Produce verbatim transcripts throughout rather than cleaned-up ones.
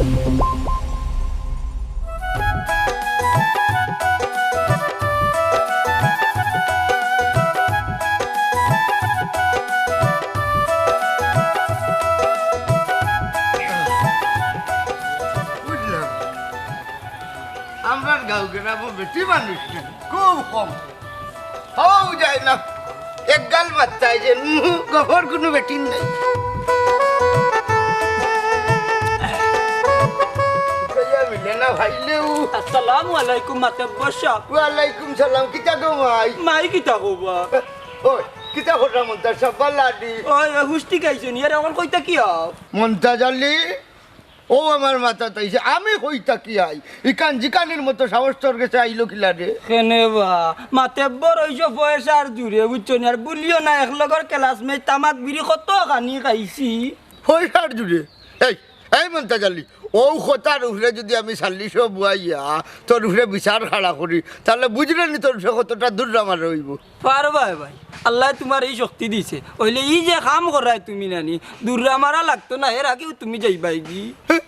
বুঝলাম, আমরার গাঁও গ্রামো বেটি মানুষ না, খুব কম। হউ যায় না, এক গাল মাত্তায় যে, উম, গফর কুনু বেটিন নাই। কইয়া মিলে না ভাইলেও। আসসালামু আলাইকুম মাতব্বর সাব। ওয়ালাইকুম সালাম, কিতা গো মাই? মাই কিতা কবা? ওই, কিতা কররা মন্তাজ সাব, বালা নি? ওই, ওই, হুশ ঠিক আইছে নি? আরে, অখন কইতা কি আও? মন্তাজ আলী, ও আমার মাথাত আইছে, আমি কইতা কি আই? ইখান জিকানির মতো সাহস তোর গেছে আইলো কিলা রে? কেনে বা, মাতব্বর অইছো পয়সার জুরে, বুঝছো নি? আর বুলিও না, এক লগর classmate তামাক বিড়ি কত খানি খাইছি। পয়সার জুরে? এই, এই মন্তাজ আলী, অউ কথার উপরে যুদি আমি সাল্লিশো বুয়াইয়া তোর উপরে বিচার খাড়া করি, তাইলে বুঝরে নি তোর উপরে কতটা দুর্রা মারা অইবো। পারবায় ভাই, আল্লায় তুমারে ই শক্তি দিছে। অইলে ই যে কাম কররায় তুমি নানি, দুর্রা মারা লাগতো না, এর আগেউ তুমি যাইবায়গি। হে,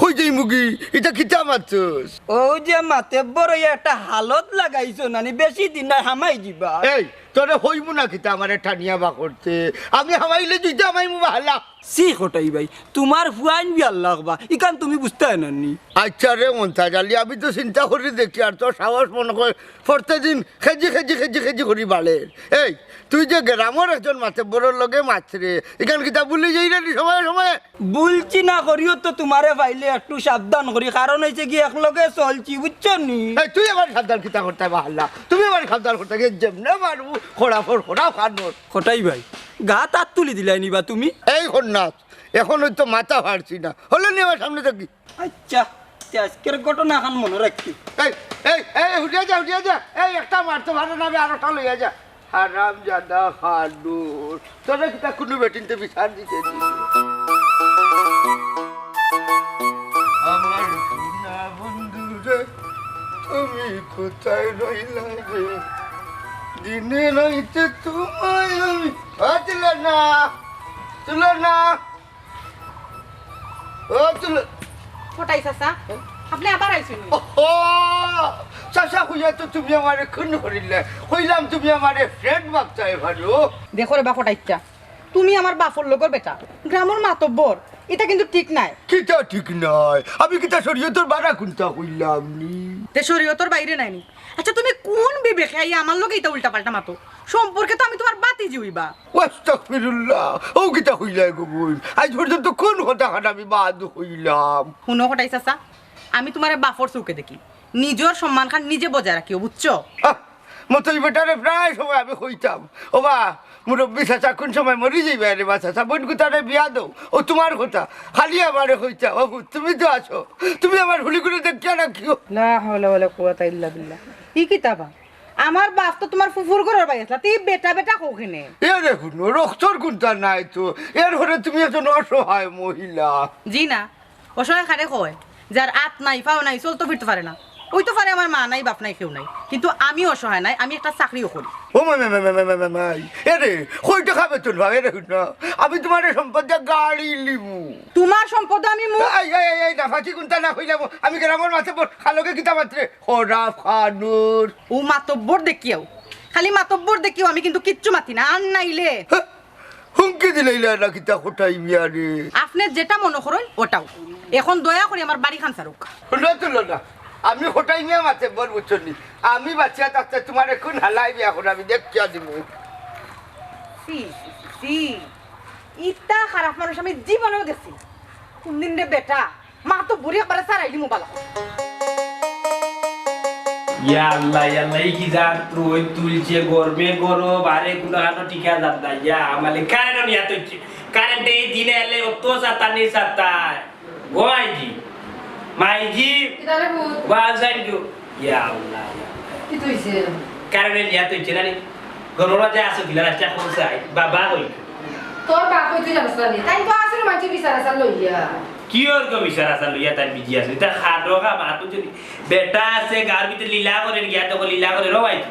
কই যাইমুগি? ইতা কিতা মাতছস? অউ যে মাতব্বর অইয়া একটা হালত লাগাইছো নানি, বেশি দিন নাই, হামাই যিবা। এই, তোরে কইমু না কিতা আমারে টানিয়া বার করতে? আমি হামাইলে দুইটা হামাইমু বাহালা। ছি কটাই ভাই, তুমার ফুয়াইন বিয়ার লাগবা, ইখান তুমি বুঝতায় নানি। আইচ্ছা রে মন্তাজ আলী, আমি তো চিন্তা করি দেখি, আর তোর সাহস মনো কয় পরতেদিন কেজি, কেজি, কেজি, কেজি করি বাড়ের। এই, তুই যে গ্রামর একজন মাতব্বরর লগে মাতরে, ইখান কিতা ভুলি যাইরে নি সময়ে সময়ে? ভুলছি না করিও তো তুমারে পাইলে একটু সাবধান করি, কারণ অইছে কি একলগে চলছি, বুঝছো নি? এই, তুই আমারে সাবধান কিতা করতায় বাহালা? তুমি আমারে সাবধান করতায় গিয়া যেমনে মারমু, খড়া ফড়, খড়া খানোর। কটাই ভাই, গাত আত তুলি দিলায় নি বা তুমি? এই খন্নাস, এখন অইতো মাথা ফাড়ছি না। হলে নি আমার সামনে থাকি। আইচ্ছা, তে আইজকের ঘটনা খান মনো রাখি। এই, এই, এই, হুটিয়া যা, হুটিয়া যা। এই, একটা মারতো পারে না, আমি আরোটা লইয়া যা। হারামজাদা খানুর। তোরে কিতা কুনু বেটিন্তে বিচার দিছে নি? আমার সোনা বন্ধু রে, তুমি কোথায় রইলা রে? দিনে রাইতে তোমায় আমি, ও তুলো না, তুলো না। ও তুলো। কটাই চাচা, আপনে আবার আইছইন নি? ও, চাচা কইয়া তো তুমি আমারে খুন করিলে। কইলাম তুমি আমারে friend ভাবতায় পারো। দেখো রে বা কটাইচ্চা, তুমি আমার বাফর লগর বেটা, গ্রামর মাতব্বর, ইতা কিন্তু ঠিক নায়। কিতা ঠিক নায়? আমি কিতা শরীয়তর বারা কুনতা কইলাম নি? তে শরীয়তর বাইরে নায় নি? আইচ্ছা, তুমি কুন বিবেকে আইয়া আমার লগে ইতা উল্টা-পাল্টা মাতো? সম্পর্কে তো আমি তুমার ভাতিজি অইবা। আস্তাগফিরুল্লাহ, অউ কিতা কইলায় গো বইন? আইজ পর্যন্ত কুন কথাখান আমি বাদ কইলাম? হুনো কটাই চাচা, আমি তুমারে বাফর চউখে দেখি, নিজর সম্মানখান নিজে বজায় রাখিও, বুঝছো? আহ, মতই বেটারে প্রায় সময় আমি কইতাম, ও বা, মুরব্বি চাচা কুন সময় মরি যাইবা রে বা চাচা, বইন কুতারে বিয়া দেও, অউ তুমার কথা। খালি আমারে কইতা, বাবু, তুমি তো আছো, তুমি আমার হুলিগুলি দেখিয়া রাখিও। লা হাওলা ওয়ালা কুওয়াতা ইল্লা বিল্লাহ। ই কিতা বা? আমার বাফ তো তুমার ফুফুর ঘরর ভাই আছলা, তে বেটা বেটা কও কেনে? এরে হুনো, রক্তর কুনতা নাই তো, এরপরে তুমি একজন অসহায় মহিলা। জি না, অসহায় কারে কয়? যার আত নাই, পাও নাই, চলতো ফিরতো পারে না। অইতো পারে আমার মা নাই, বাফ নাই, কেউ নাই, কিন্তু আমি অসহায় নায়, আমি একটা চাকরিও করি। ও মাই, মাই, মাই, মাই, মাই, মাই, মাই। এরে, কয় টেকা বেতন পাও? এরে হুনো, আমি তুমারে সম্পদ দিয়া গাড়ি লিমু। তুমার সম্পদ আমি মু- এই, এই, এই, এই, না, ফাঁকি কুনতা না কইলাম, আমি গ্রামর মাতব্বর, খালকে কিতা মাতরে? খরাফ খানুর। ও মাতব্বর দেখিয়াও, খালি মাতব্বর দেখিয়াও, আমি কিন্তু কিচ্ছু মাতি না, আর নাইলে। হ্যাঁ? হুমকি দিলাইলা না কিতা কটাই মিয়ারে? আপনে যেটা মনো করইন ওটাও। এখন দয়া করি আমার বাড়িখান ছাড়উক্কা। হুনো তুলো না, আমি কটাই মিয়া মাতব্বর বুঝছো নি? আমি বাঁচিয়া থাকতে তুমারে কুন হালায় বিয়া করে আমি দেখিয়া দিমু। ছি, ছি, ছি, ছি। ইতা খারাপ মানুষ আমি জীবনেও দেখছি না। কুনদিন রে বেটা, মাতব্বরি একবারে ছাড়াই দিমু বালা। ইয়া আল্লাহ, ইয়া আল্লাহ, ই কি জাত রইদ তুলছে, গরমে গরম, আরে কুনু হানো টিকা যার না। ইয়া, আমালে কারেন্ট নিয়া তো হচ্ছে। কারেন্ট এই দিনে এলে অত সাতানি সাতায়। ও মাইজি, মাইজি। কিতা রে পুত? ওয়া যাই গো। ইয়া আল্লাহ, ইয়া আল্লাহ। কিতা অইছে? কারেন্ট নিয়া তো হচ্ছে না নি। গরমে যে আসো কিলা রাস্তা কোন সাইড? বাবা কই? তোর বাপ কই তুই জানোস না নি? তাইন তো আসল মানছি বিচার আচার লইয়া। কিওর গো বিচার আচার লইয়া তাইন বিজি আছে? ইতা খাটো গা মাতু চলি। বেটা আছে, গার ভিতরে লীলা করে গিয়া, তো লীলা করে রবাই।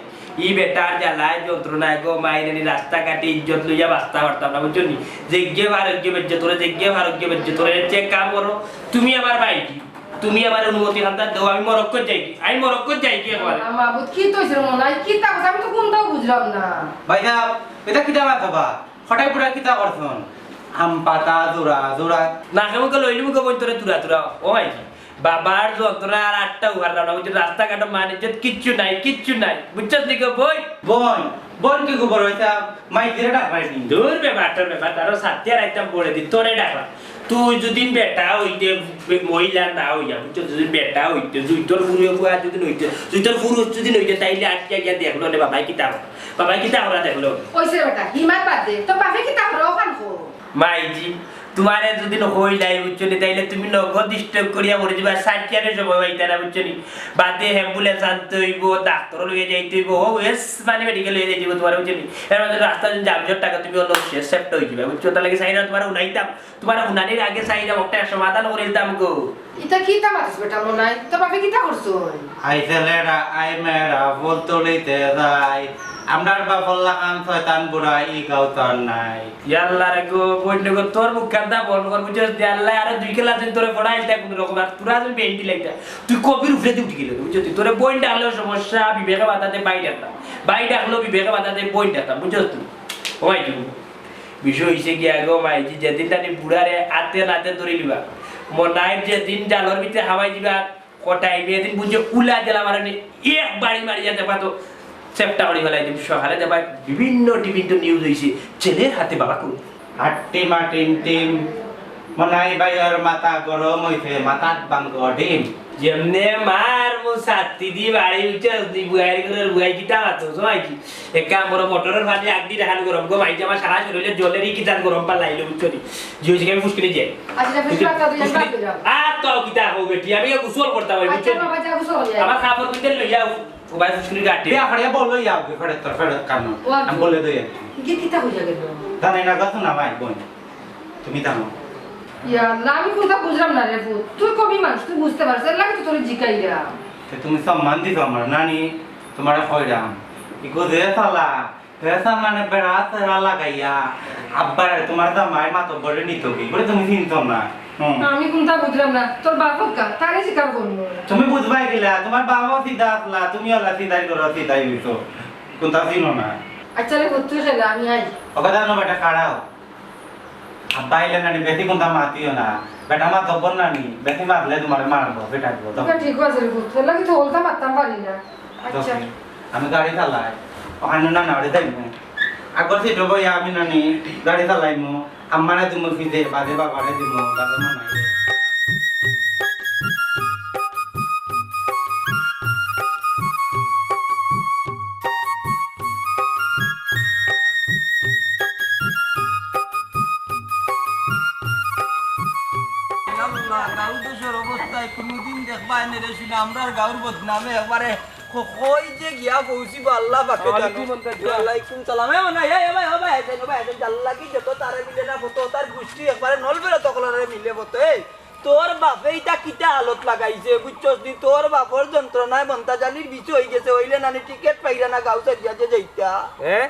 ই বেটার জ্বালায় যন্ত্রণায় গো মাই নানি, রাস্তাঘাটে ইজ্জত লইয়া বাঁচতাম পারতাম না, বুঝছো নি? যেগিয়ে পারো গিয়ে বেজ্জত করো, যেগিয়ে পারো গিয়ে বেজ্জত করো, এর চেয়ে কাম করো, তুমি আমার মাইজি, তুমি আমার অনুমতি খান্তা দেও, আমি মরক্কো যাই কি? আমি মরক্কো যাই কি একবারে? আ, মাবুদ, কিতা অইছে রে মনাই? কিতা কথা আমি তো কুন্তাও বুঝলাম না। ভাইসাব, ইতা কিতা মাত বা? হঠাৎ পুরা কিতা করছন? আম পাতা জোড়া জোড়া। নাকে মুখে লইলি মুখে বই তোরে তুরা তুরা। ও মাইজি, বাবার যন্ত্রণা আর আটটা উহার না, বুঝছো? রাস্তাঘাটে মান ইজ্জত কিচ্ছু নাই, কিচ্ছু নাই। বুঝছস নি গো বই? বই, বই কি গোবর হইতা? মাইজিরে ডাকবায় নি। দূর বে, বাটর বে, বাটর, আরো সাথে আর আইতাম বলে দি, তোরে ডাকবা। তুই যদি বেটা হইতে, মহিলা না হইয়া, বুঝছো? যদি বেটা হইতে, তুই তোর পুরুষ বুয়া যদি নইতে, তুই তোর পুরুষ যদি নইতে, তাইলে আটকে গিয়া দেখলো রে বাবাই কিতা হলো। বাবাই কিতা হলো দেখলো। ওই সে বেটা, হিমাত বাদ দে। তোর বাপে কিতা হলো ওখান কো? মাইজি, তোমারে যদি হইলাই, বুঝছো নি, তাইলে তুমি নগদ স্ট্রোক করিয়া মরে যাবা, ষাট ইয়ারের সময় হইতা না, বুঝছো নি? বাদে অ্যাম্বুলেন্স আনতে হইব, ডাক্তার লইয়া যাইতে হইব, ও এস মানে মেডিকেল লইয়া যাইতে হইব তোমার, বুঝছো নি? এর মধ্যে রাস্তা যদি জামজট টাকা তুমি অন্য শেষ সেপ্ট হয়ে যাবে, বুঝছো? তার লাগি চাইরাম তোমারে উনাইতাম, তোমারে উনানির আগে চাইরাম একটা সমাধান করে দিতাম গো। ইতা কিতা মাতিস বেটা মনাই? তোর বাপে কিতা করছইন? আইসে লেডা, আই মেয়েরা ফুল তুলিতে যাই। আমরার বাপর লাখান শয়তান বুড়া ই গাউতার নাই। ইয়াল্লা রে গো, বইন গো, তোর মুখ কান্দা বন্ধ কর, বুঝছস? দে আল্লাহ, আরো দুই খেলা দিন তোরে পড়াইল তা কোনো রকম, আর তোরা যদি বেন্টি লাগতা, তুই কবির উপরে দিয়ে উঠে গেলে, বুঝছস? তুই তোরে বইন ডাকলেও সমস্যা, বিবেকে বাধাতে বাই ডাকতাম, বাই ডাকলেও বিবেকে বাধাতে বইন ডাকতাম, বুঝছস তুই? ও ভাই, তুই বিষয় হইছে গিয়া গো মাইজি, যেদিন তানি বুড়ারে আতে নাতে ধরি লিবা, মনাইর যেদিন জালর ভিতরে হামাই দিবা, কটাই বেদিন বুঝে উলা দিলা মারানি, এক বাড়ি মারিয়া দেবা তো চেপটা করি ফেলাই দিম। সকালে দেবা বিভিন্ন টিভিতে নিউজ হইছে, ছেলের হাতে বাবা খুন। হাট্টি মাটিম টিম, মনাই ভাইয়ের মাথা গরম হইছে, মাথাত বাঙ্গ ডিম। যেমনে মার মু সাত্তি দি বাড়ি উঠে দি বুয়ারি করে বুয়াই কিতা মাতো, সময় কি? এক কাম করো, মোটরের পানি আগ দি দেখান গরম গো, মাইজি আমার সারা শরীরে জলের ই কিতার গরম পাল্লাইলো, বুঝছো নি? জি, ওই জায়গায় আমি ফুসকুনি যাই। আচ্ছা, আচ্ছা, ফুসকুনি, ফুসকুনি, ফুসকুনি। আর তো কিতা হো বেটি, আমি গোসল করতাম, বুঝছো নি? আচ্ছা, বাবা, যা গোসল করে আয়। আমার কাপড় পিন্দে লইয়া, ও ভাই ফুসকুনি কাটে। বে, আরে বলো, ইয়া, ওকে, ফেরত তো, ফেরত কানো। ও, আমি আচ্ছা। বলে দই আর কি। ইগে কিতা হইয়া গেল? জানি না, গো, শোনা ভাই, বোন, তুমি জানো। ইয়া আল্লাহ, আমি কোনটা বুঝলাম না রে পুত। তুই কবি মানুষ, তুই বুঝতে পারছিস, এর লাগি তো তোরে জিকাইলাম। তে তুমি সম্মান দিছো আমার, নানি, তোমারে কইরাম। ইগো যে শালা, ফেসা মানে বেড়া সেরা লাগাইয়া, আব্বারে তোমার জামাই মাতব্বরে নিত কি? বলে তুমি চিনতো না। হুম। আমি কোনটা বুঝলাম না। তোর বাপ হক্কা, তারে স্বীকার করবো। তুমি বুঝবাই গেলা, তোমার বাবাও সিধা আসলা, তুমি ওলা সিধাই করো, সিধাই হইতো। কোনটা চিনো না? আচ্ছা রে, তুই খেলে, আমি আই। ওকে জানো বেটা, খাড়াও। আব্বা আইলে নানি বেশি কোনটা মাতিও না। বেটা মাতব্বর নানি, বেশি মাতলে তোমারে মারবো, পিটাইবো। ওটা ঠিক আছে রে পুত, তোর লাগি তো ওলটা মারতাম পারি না। আচ্ছা। আমি গাড়ি চালাই, ওখানে না নাড়ে যাইমু। আগর সিটো বইয়া আমি নানি গাড়ি চালাইমু, আম্মারে দিমু ফিজে, বাদে বাবারে দিমু, বাদে মনে হয়। আল্লাহ, গাঁও দেশর অবস্থায় কোনোদিন দেখবায় নে রে শুনা, আমরার গাঁওর বদনামে একবারে ক-, কই যে গিয়া পৌঁছিব আল্লাহ পাকে জানে। ওয়ালাইকুম আসসালাম। ওয়ালাইকুম সালাম। এ, ও না, এ, এ ভাই, ও ভাই, এ ভাই, এ ভাই, জাল্লাকি যত তারে মিলে না, বত, তার গুষ্টি একবারে নলবেরা তকলরে মিলে বত। এই, তোর বাপে ইটা কিতা হালত লাগাইছে, বুঝছস নি? তোর বাপর যন্ত্রণায় মন্তাজ আলীর বিষ হই গেছে, হইলে নানি টিকেট পাইরা না, গাঁও ছাড়িয়া যে যাইতা। হ্যাঁ?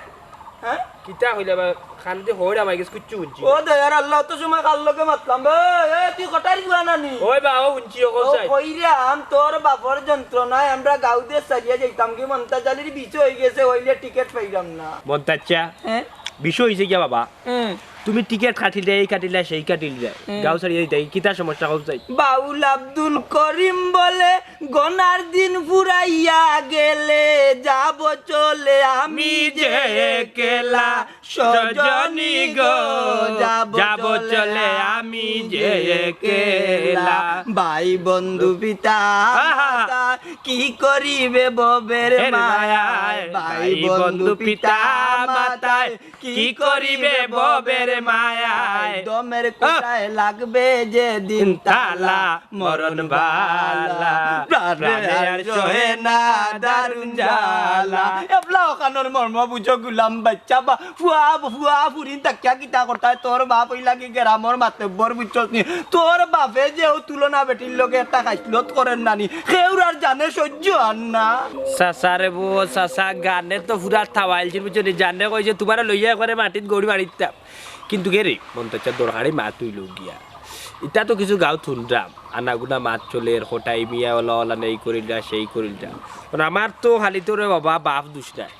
হ্যাঁ? কিতা কইলা বা, খান দি হইরা মাই গেছে, কুচ্ছু হুনছি না। ও দয়ার আল্লাহ, অত সময় কার লগে মাতলাম বে? এ, তুই কটার গুয়া নানি? ওই বা, ও হুনছি, ও ও কইছে। কইরাম, তোর বাপর যন্ত্রণায় আমরা গাঁও দেশ ছাড়িয়া যাইতাম কি, মন্তাজ আলীর বিষ হই গেছে, হইলে টিকেট পাইরাম না। মন্তাজ চা? হ্যাঁ? বিষ হইছে গিয়া বাবা? হ্যাঁ। তুমি টিকেট কাটিলে, এই কাটিলে, সেই কাটিলে। হ্যাঁ। গাঁও ছাড়িয়া যাইতায়, কিতা সমস্যা কও চাই? বাউল আব্দুল করিম বলে, গনার দিন ফুরাইয়া গেলে, যাব চলে আমি যে একলা, সজনী গো, যাব চলে আমি যে একলা। ভাই বন্ধু পিতা আহা। মাতা, কি করিবে ভবের এর মায়ায়, মায়ায়, ভাই ভাই বন্ধু বন্ধু পিতা পিতা মাতায়, মাতায়, কি করিবে ভবের মায়ায়? দমের আহ! কোটায় লাগবে যে দিন তালা, মরণ বালা, প্রাণে প্রাণে আর আর সহে সহে না না দারুণ দারুণ জ্বালা। জ্বালা। এবলা ওখানোর মর্ম বুঝো গুলাম বাচ্চা বা ফুয়া, ফুয়া ফুরিন তাকিয়া কিতা করতায় তোর বাপ ওই লাগি গেরামর মাতব্বর, বুঝছস নি? তোর বাপে যে অউ তুলনা বেটির লগে একটা খাইছলত করের নানি, কেউর আর জানে সইজ্য আর না। চাচা রে বো, চাচা, গানে তো পুরা থাওয়াইলছইন, বুঝছো নি? জানে কইছে, "তুমারে লইয়া একবারে মাটিত গড়ি মারিতাম।" কিন্তু কে রে, মন্তাচ্চার দরকারি মাত অইলো গিয়া। ইতা তো কিছু গাঁওত হুনরাম, আনাগুনা মাত চলের, কটাই মিয়া অলা অলা নেই করিলরা, সেই করিলরা। কারণ আমার তো খালি তো রে বাবা বাপ দুষ নায়।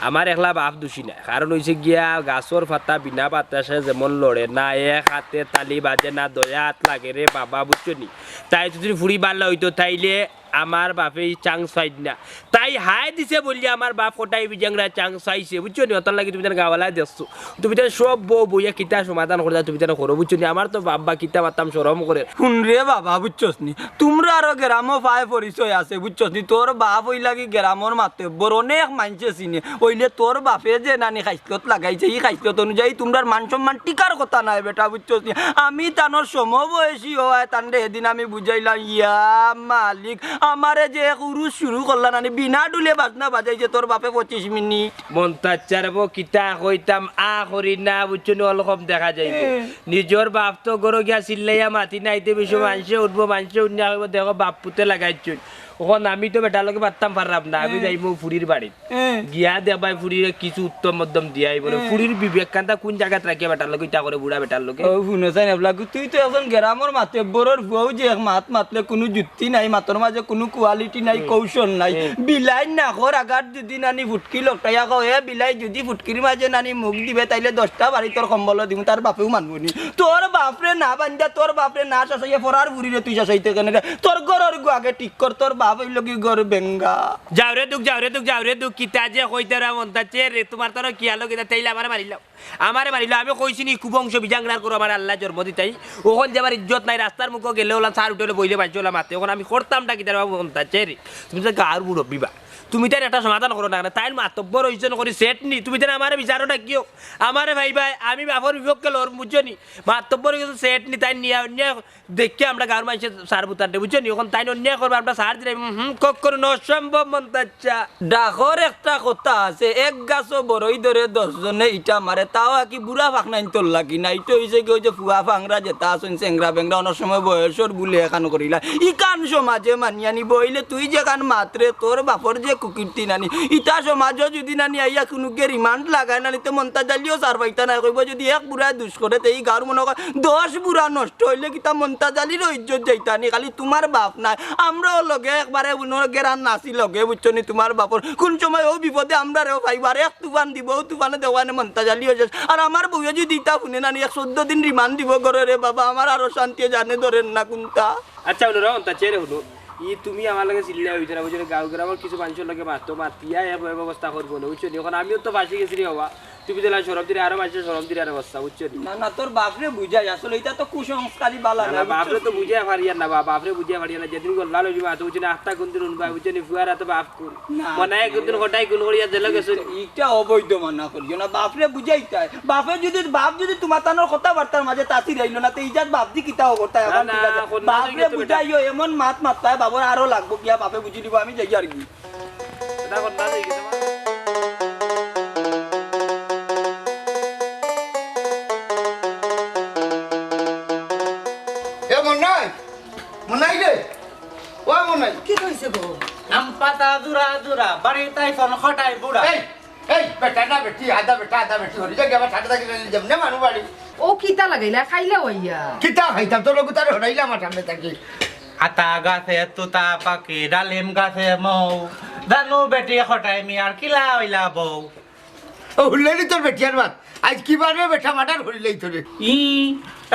আমার একলা বাপ দুষী নায়, কারণ অইছে গিয়া গাছর পাতা বিনা বাতাসে যেমন লড়ে না, এক আতে তালি বাজে না, দয়া আত লাগে রে বাবা, বুঝছো নি? তাই যদি ফুড়ি বালা অইতো, তাইলে আমার বাপে ই chance পাইত না। তাই হায় দিছে বলিয়া আমার বাপ কটাই বিজাংরা chance পাইছে, বুঝছো নি? অতার লাগি তুমি তান গাওয়ালায় দেখছো, তুমি তান সব বউ বইয়া কিতা সমাধান করতা, তুমি তান করো, বুঝছো নি? আমার তো বাপ বা কিতা মাততাম শরম করের। হুন রে বাবা, বুঝছস নি? তুমরা আরো গেরামো পায় পরিচয় আছে, বুঝছস নি? তোর বাপ অইলা গি গেরামর মাতব্বর, অনেক মাইনষে চিনে। অইলে তোর বাপে যে নানি খাইছলত লাগাইছে, ই খাইছলত অনুযায়ী তুমরার মান সম্মান টিকার কথা নায় বেটা, বুঝছস নি? আমি তানর সমবয়সী অওয়ায় তানরে হেদিন আমি বুঝাইলাম, ইয়া মালিক, আমারে যে এক উরুস শুরু করলা নানি, বিনা ডুলে বাজনা বাজাইছে তোর বাপে পঁচিশ মিনিট। মন্তাচ্চার বো, কিতা কইতাম, আ করি না, বুঝছো নি, অলকম দেখা যাইবো। এ। নিজর বাপ তো ঘরো গিয়া চিল্লাইয়া মাতি নাইতে বেশি এ। মাইনষে উঠবো, মাইনষে উঠিয়া কইবো, "দেখো, বাপ পুতে লাগাইছইন।" অখন আমি তো বেটার লগে পারতাম পাররাম না, আমি এ। যাইমু ফুড়ির বাড়িত। এ। গিয়া দেখবায় ফুড়িরে কিছু উত্তম মধ্যম দিয়া আইবো রে। এ। ফুড়ির বিবেক কান্তা কুন জাগাত রাখিয়া বেটার লগে ইতা করে, বুড়া বেটার লগে। ও হুনো চাইন এবলা, তুই তো একজন গেরামর মাতব্বরর ফুয়াও যে এক মাত মাতলে কুনু যুক্তি নাই, মাতর মাঝে কুনু quality নাই, এ। কৌশল নাই। এ। বিলাইর নাকর আগাত যদি নানি ফুটকি লটকাইয়া কও, এ বিলাই যদি ফুটকির মাঝে নানি মুখ দিবে, তাইলে দশটা বাড়ি তোর কম্বলো দিমু, তার বাপেও মানবো নি। তোর বাপরে না বান্দা, তোর বাপরে না শাসাইয়া ফরার ফুড়িরে তুই শাসাইতে কেনে রে? তোর ঘরর গু আগে ঠিক কর, তোর বাপ অইলো গি ঘর বেঙ্গা। যাও রে দুখ, যাও রে দুখ, যাও রে দুখ, কিতা যে কইতারা মন্তাচ্চার রে, তুমার তানো কিয়া লগে ইতা, তাইলে আমারে মারিলাও। আমারে মারিলাও, আমি কইছি নি কুবংশ বিজাংরার করো, আমারে আল্লায় জন্ম দিতাই। অখন যে আমার ইজ্জত নাই, রাস্তার মুখো গেলে অলা সার উঠে অলা বইলে মাইনষে অলা মাতে, অখন আমি করতামটা কিতা রে বাবা মন্তাচ্চার রে? তুমি তো গাঁওর মুরব্বি বা, তুমি তার একটা সমাধান করো না কেনে? তাইন মাতব্বর অইছইন করি সেট নি, তুমি তাইন আমারে বিচারো না কিও? আমারে ভাই ভাই, আমি বাপর বিপক্ষে লড়মু, বুঝছো নি? মাতব্বর অইছইন সেট নি, তাইন নিয়া অন্যায় দেখিয়া আমরা গাঁওর মাইনষে সার বুতার দে, বুঝছো নি? অখন তাইন অন্যায় করবা, আমরা সার দিলাই, হুম, হুম, কক্কর অসম্ভব মন্তাচ্চার। ডাকর একটা কথা আছে, এক গাছো বড়ই ধরে দশ জনে ইটা মারে, তাও আর কি বুড়া ফাকনাইন তোর লাগি না। ইটা অইছে কি, অউ যে ফুয়া ফাংরা যেতা আছইন, চেংরা বেংরা, অনেক সময় বয়সর বুলে এখান করিলা। ইখান সমাজে মানিয়া নিবো, অইলে তুই যেখান মাতরে, তোর বাপর যে কুকীর্তি নানি, ইতা সমাজও যদি নানি আইয়া কুনুকে remand লাগায় নানি, তে মন্তাজ আলিও ছাড় পাইতা নায়। কইবো যদি এক বুড়ায় দুষ করে, তে ই গাঁওর মনো কর দশ বুড়া নষ্ট অইলে কিতা মন্তাজ আলিরও ইজ্জত যাইতা নি? খালি তুমার বাপ নায়, আমরাও লগে একবারে উনো গেরান নাছি লগে, বুঝছো নি? তুমার বাপর কুন সময় অউ বিপদে আমরারেও পাইবো, আর এক তুফান দিবো, অউ তুফানে দেখবায়নে মন্তাজ আলিও শেষ। আর আমার বউয়ে যদি ইতা হুনে নানি, এক চৌদ্দ দিন remand দিবো ঘরো রে বাবা, আমার আরো শান্তিয়ে জানে ধরের না কুনতা। আচ্ছা, হুনো রে, অন্তা চেরে হুনো। ই তুমি আমার লগে চিল্লাইয়া অইতো না, বুঝছো নি? গাঁও গ্রামর কিছু মানষর লগে মাতো, মাতিয়া এ ব্যবস্থা করবো না, বুঝছো নি? অখন আমিও তো ফাঁসি গেছি রে বাবা। তুমি তো না শরম দিরে, আরো মানষে শরম দিরে আরো বস্তা, বুঝছো নি? না, না, তোর বাপরে বুঝাই, আসলে ইটা তো কুসংস্কারই বালা না, না, বুঝছো বাপরে তো নি? বুঝাইয়া পারিয়ার না, বাপ, বাপরে বুঝাইয়া পারিয়ার না। যেদিন গল্লা লইবি মাতো, বুঝছো নি? আত্মা কুনদিন উনবা, বুঝছো নি? ফুয়ারা তো বাপ কুন। না, মনে হয় কুনদিন কটাই কুন করিয়া জেলে গেছো নি? ইটা অবৈধ মানা করিও না, বাপরে বুঝাইতায়। বাপে যদি, বাপ যদি তুমার তানোর কথাবার্তার মাঝে তাসির আইলো না, তে ইজাত বাপ দি কিতা অবস্থা না, এখন না, ঠিক আছে। এখন না, বাপরে বুঝাইও, এমন মাত মাততায়, বাপর আরো লাগবো কিয়া, বাপে বুঝি নিবো, আমি যাই আর কি। এটা এখন না, এই গেছে। এ মনাই, মনাই রে, ও মনাই। কি কইছে গো? আম পাতা জুরা জুরা, বাড়িত আইছন কটাই বুড়া। এই, এই, বেটা না বেটি, আধা বেটা, আধা বেটি, হরি যাকে আবার ঠাট্টা থাকি নিয়ে যাবো না মানু বাড়ি। ও কিতা লাগাইলা, খাইলা অইয়া? কিতা খাইতাম, তোর লোক তারে হরাইলাম আর সামনে থাকি। আতা গাছে তুতা পাখি, ডালিম গাছে মৌ, জানু বেটি কটাই মিয়ার কিলা অইলা বউ। ও, হুনলে নি তোর বেটিয়ার মাত? আইজ কিবারে বেটা মার্ডার করিলাই তোরে। ই,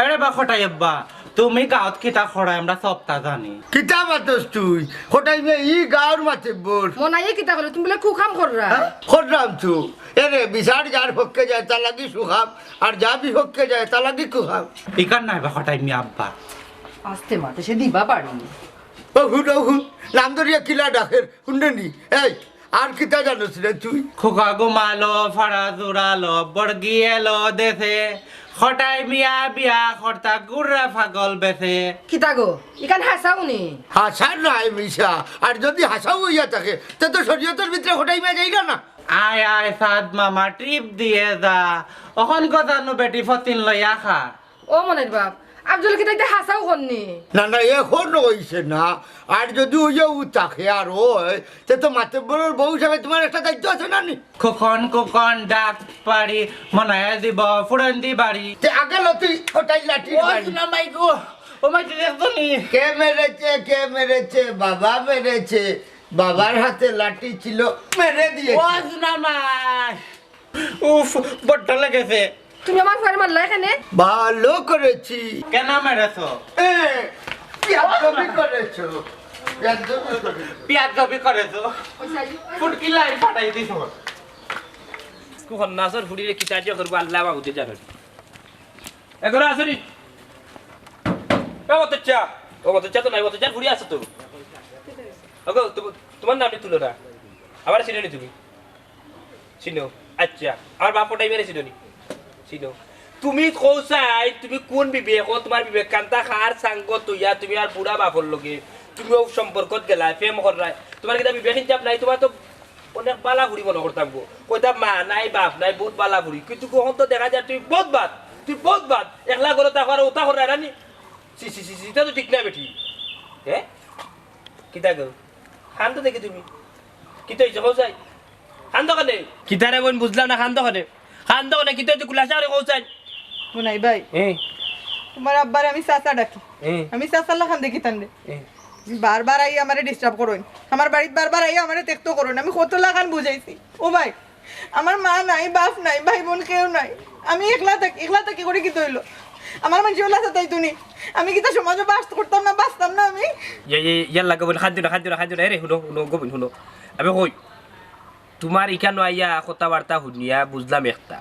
এরে বা কটাই আব্বা, তুমি গাঁওত কিতা করায় আমরা সবতা জানি। কিতা মাতস তুই? কটাই মিয়া ই গাঁওর মাতব্বর। মনাইয়ে কিতা কইলো? তুমি বুলে কুকাম কররা? হ্যাঁ? কররাম তো। এরে, বিচার যার পক্ষে যায়, তার লাগি সুকাম, আর যা বিপক্ষে যায়, তার লাগি কুকাম। ইখান নায় বা কটাই মিয়া আব্বা। আস্তে মাতে সে দিবা পারি। ও হুন, ও হুন, নাম ধরিয়া কিলা ডাকের, হুনরে নি? এই, আর কিতা জানোস রে তুই? খোকা ঘুমালো, ফাড়া জুড়ালো, বর্গি এলো দেশে, কটাই মিয়া বিয়া করতা গুড়া পাগল বেশে। কিতা গো, ইখান হাছাউ নি? হাছা নায় মিছা, আর যদি হাছাউ অইয়া থাকে, তে তো শরীয়তর ভিতরে কটাই মিয়া যাইরা না। আয় আয় সাদ মামা ট্রিপ দিয়ে যা, অখন গজানো বেটি ফতিন লইয়া খা। ও মনির বাপ, আফজলে কিতা ইতা হাছাউ কর নি? না, না, এ কর অইছে না। আর যুদি অইয়া উ থাকে আর অয়, তে তো মাতব্বরর বউ হিসাবে তুমার একটা দায়িত্ব আছে না নি? খোকন, খোকন, ডাক পারি, মনে দিব ফুরন দি বাড়ি। তে আগে ল তুই ওটাই লাঠির ও বাড়ি। না মাই গো, ও মাই তুই দেখতো নি? কে মেরেছে, কে মেরেছে? বাবা মেরেছে। বাবার হাতে লাঠি ছিল, মেরে দিয়েছে। ও না মাই। উফ, বড্ড লেগেছে। তুমি আমার ফুয়ারে মারলা কেনে? ভালো করেছি। কেন মেরেছো? এ, বিয়াদবি করেছো। বিয়াদবি করেছো। বিয়াদবি করেছো। ফুটকি লাইন ফাটাই দিছো। কুখন নাচর ফুড়িরে কিতা যে করবো আল্লাহ বাবুতে জানে। এগোরা আসুনি। এ অতচ্চা। ও অতচ্চা তো নাই, অতচ্চার ফুড়ি আছে তো। ওগো, তুম-, তোমার নামটি তুলো না। আমার চিনো নি তুমি? চিনো। আচ্ছা, আমার বাপ ওটাই মেরে চিনো নি? চিনো। তুমি কৌসাই, তুমি কোন বিবেক? ও তোমার বিবেক কান্তা খার সাঙ্গ তুইয়া, তুমি আর বুড়া বাপর লগে, তুমিও সম্পর্কত গেলায়, প্রেম কররায়। তোমার কিতা বিবেক ইনসাফ নাই? তোমার তো অনেক বালা ফুড়ি মনে করতাম গো। কইতাম মা নাই, বাপ নাই, বহুত বালা ফুড়ি। কিন্তু কখন তো দেখা যায় তুই বহুত বাদ, তুই বহুত বাদ। একলা ঘরে থাকো আর ওটা কররায় রানি। সি, সি, সি, সি, ইটা তো ঠিক না বেটি। হ্যাঁ? কিতা গো? কান্দো দেখি তুমি। কিতা অইছে কও চাই? কান্দো কেনে? কিতা রে বইন বুঝলাম না, কান্দো কেনে? কান্দো কেনে? কিতা অইছে খুলাসা করি কও চাই? বুনাই ভাই, এ? তোমার আব্বারে আমি চাচা ডাকি। এ? আমি চাচার লাখান দেখি তানরে। এ? বারবার আইয়া আমারে disturb করইন। আমার বাড়িত বারবার আইয়া আমারে ত্যক্ত করইন। আমি কত লাখান বুঝাইছি। ও ভাই, আমার মা নাই, বাপ নাই, ভাই বোন কেউ নাই। আমি একলা থাকি, একলা থাকি করি কিতা অইলো? আমার মানষে অলা সাতাইতো নি। আমি কিতা সমাজো বাস করতাম না, বাঁচতাম না আমি? ইয়া, ইয়া, ইয়াল্লা গো বইন, কান্দিও না, কান্দিও না, কান্দিও না। এরে, হুনো, হুনো, গো বইন, হুনো। আমি কই, তুমার ইখানো আইয়া কথাবার্তা হুনিয়া বুঝলাম একটা।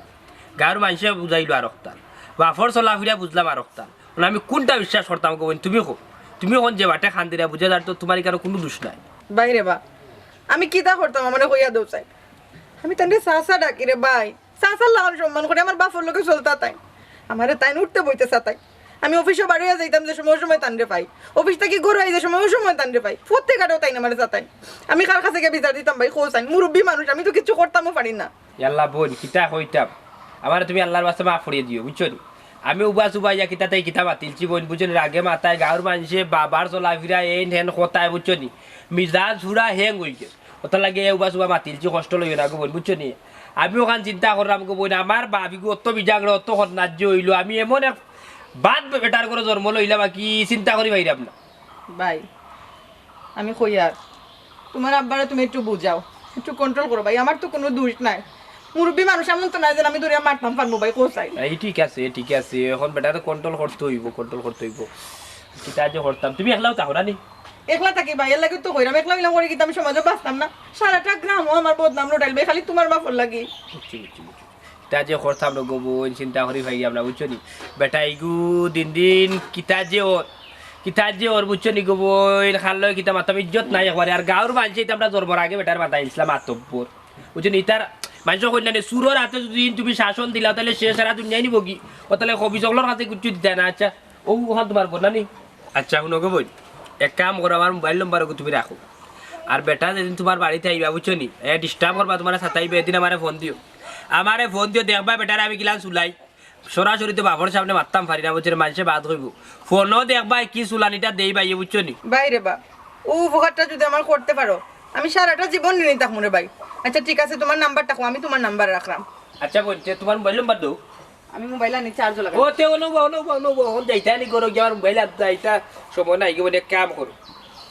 গাঁওর মানষে বুঝাইলো আরকটা। বাপর চলাফিরা বুঝলাম আরকটা। মানে আমি কুনটা বিশ্বাস করতাম গো বইন, তুমি কও। তুমি অখন যে বাটে কান্দিরায় বুঝা যার তো তুমার ইখানো কুনু দুষ নাই। ভাই রে বা, আমি কিতা করতাম আমারে কইয়া দেও চাই। আমি তানরে চাচা ডাকি রে ভাই। চাচার লাখান সম্মান করি, আমার বাপর লগে চলতা তাইন। আমারে তাইন উঠতে বইতে চাতাইন। আমি অফিসো বারইয়া যাইতাম যে সময়, অউ সময় তানরে পাই। অফিস থাকি ঘরো আই যে সময়, অউ সময় তানরে পাই। প্রত্যেক আটেও তাইন আমারে চাতাইন। আমি কার কাছে গিয়া বিচার দিতাম ভাই, কও চাইন? মুরব্বি মানুষ, আমি তো কিচ্ছু করতামও পারি না। ইয়াল্লা বইন, কিতা কইতাম? আমারে তুমি আল্লার ওয়াস্তে মাফ করিয়া দিও, বুঝছো নি? আমি উবা সুবা ইয়া কিতা তাই কিতা মাতিলছি বইন, বুঝছো নি? রাগে মাথায় গাঁওর মানষে বাবার চলাফিরা এইন হেন কথায়, বুঝছো নি? মিজাজ পুরা hang অইগেছে। ওটার লাগি এ উবা সুবা মাতিলছি, কষ্ট লইও না গো বইন, বুঝছো নি? আমি অখান চিন্তা করলাম গো বইন, আমার বাপ ইগু অত বিজাগড়া, অত খন্নাজ্য অইলো, আমি এমন এক বাদ বেটার ঘরো জন্ম লইলাম, আর কি চিন্তা করি পাইরাম না। ভাই, আমি কইয়ার, তুমার আব্বারে তুমি একটু বুঝাও, একটু control করো ভাই, আমার তো কুনু দুষ নাই। মুরব্বি মানুষ এমন তো নায় যে আমি ধরিয়া মারতাম পারমু ভাই, কও চাই। এই ঠিক আছে, ঠিক আছে, অখন বেটারে control করতে অইবো, control করতে অইবো। কিতা যে করতাম, তুমি একলাও থাকো না নি? একলা থাকি ভাই, এর লাগি তো কইরাম, একলা অইলাম করি কিতা আমি সমাজো বাঁচতাম না? সারাটা গ্রামো আমার বদনাম রটাইল ভাই, খালি তুমার বাপর লাগি। বুঝছি, বুঝছি, বুঝছি। কিতা যে করতাম রে গো বইন, চিন্তা করি পাইরাম না, বুঝছো নি? বেটা ইগু দিন দিন কিতা যে অর, কিতা যে অর, বুঝছো নি গো বইন? কার লগে কিতা মাততাম, ইজ্জত নাই একবারে। আর গাঁওর মানষে ইতা আমরা জন্মর আগে বেটার মাতাইলছিলা মাতব্বর। বুঝছো নি? ইতার মানষে কইন না নি, চুরর আতে যুদি তুমি শাসন দিলাও, তাইলে সে সারা দুনিয়াই নিবোগি। ও তাইলে খবিছ অকলর কাছে কিচ্ছু দিতায় না। আচ্ছা, অউ অখান তুমার বউ না নি? আচ্ছা, হুনো গো বইন, এক কাম করো, আমার মোবাইল নম্বর ওগু তুমি রাখো। আর বেটা যেদিন তুমার বাড়িত আইবা, বুঝছো নি, এ disturb করবা, তুমারে সাতাইবা, এদিন আমারে ফোন দিও। আমারে ফোন দিও, দেখবায় বেটারে আমি কিলান চুলাই। সরাসরি তো বাপর সামনে মাততাম পারি না, বুঝছো নি, মানষে বাদ কইবো। ফোনো দেখবায় কি চুলানিটা দেই বাইয়ে, বুঝছো নি? ভাই রে বা, অউ উপকারটা যুদি আমার করতে পারো, আমি সারাটা জীবন ঋণী থাকমু রে ভাই। আচ্ছা ঠিক আছে, তুমার নাম্বারটা কও, আমি তুমার নাম্বার রাখরাম। আচ্ছা বইন, তে তুমার মোবাইল নম্বর দেও। আমি মোবাইল আনি চার্জ লাগাই। ও, তে অনো বও, অনো বও, অনো বও, অখন যাইতায় নি ঘরো গিয়া আমার মোবাইল আনতায়, ইতা সময় নাই, কি মানে এক কাম করো।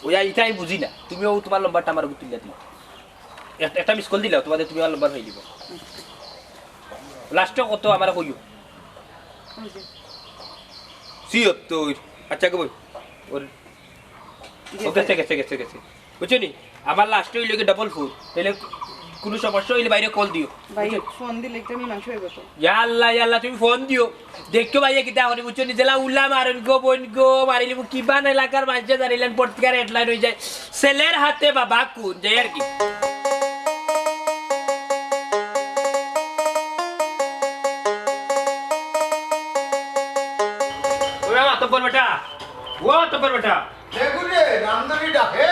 অউ ইতা আমি বুঝি না, তুমি অউ তুমার নম্বরটা আমার তুলিয়া দিও। এক-, একটা miss call দিলাও, তুমার, তুমি আমার নম্বর পাই দিবা। লাস্টে কত আমারে কইও। ছিয়াত্তর। আচ্ছা গো বইন, ওর জি, ও গেছে, গেছে, গেছে, গেছে। বুঝছো নি? আমার লাস্টে অইলো কি ডাবল ফোর। তাইলে কুনু সমস্যা অইলে বাইরে কল দিও। ভাই, বুঝছো? ফোন দিলে একটা মীমাংসা অইবো তো। ইয়া আল্লাহ, ইয়া আল্লাহ, তুমি ফোন দিও। দেখো ভাইয়ে কিতা করে, বুঝছো নি? যেলা উল্লা মারইন গো, বইন গো, মারিলিমু কিবান এলাকার মানষে জানিলাইন, পত্রিকার হেডলাইন অইযায়। ছেলের হাতে বাবা খুন, যাই আর কি। ওই মাতব্বর বেটা, ও মাতব্বর বেটা। দেখো রে, নাম ধরি ডাকে।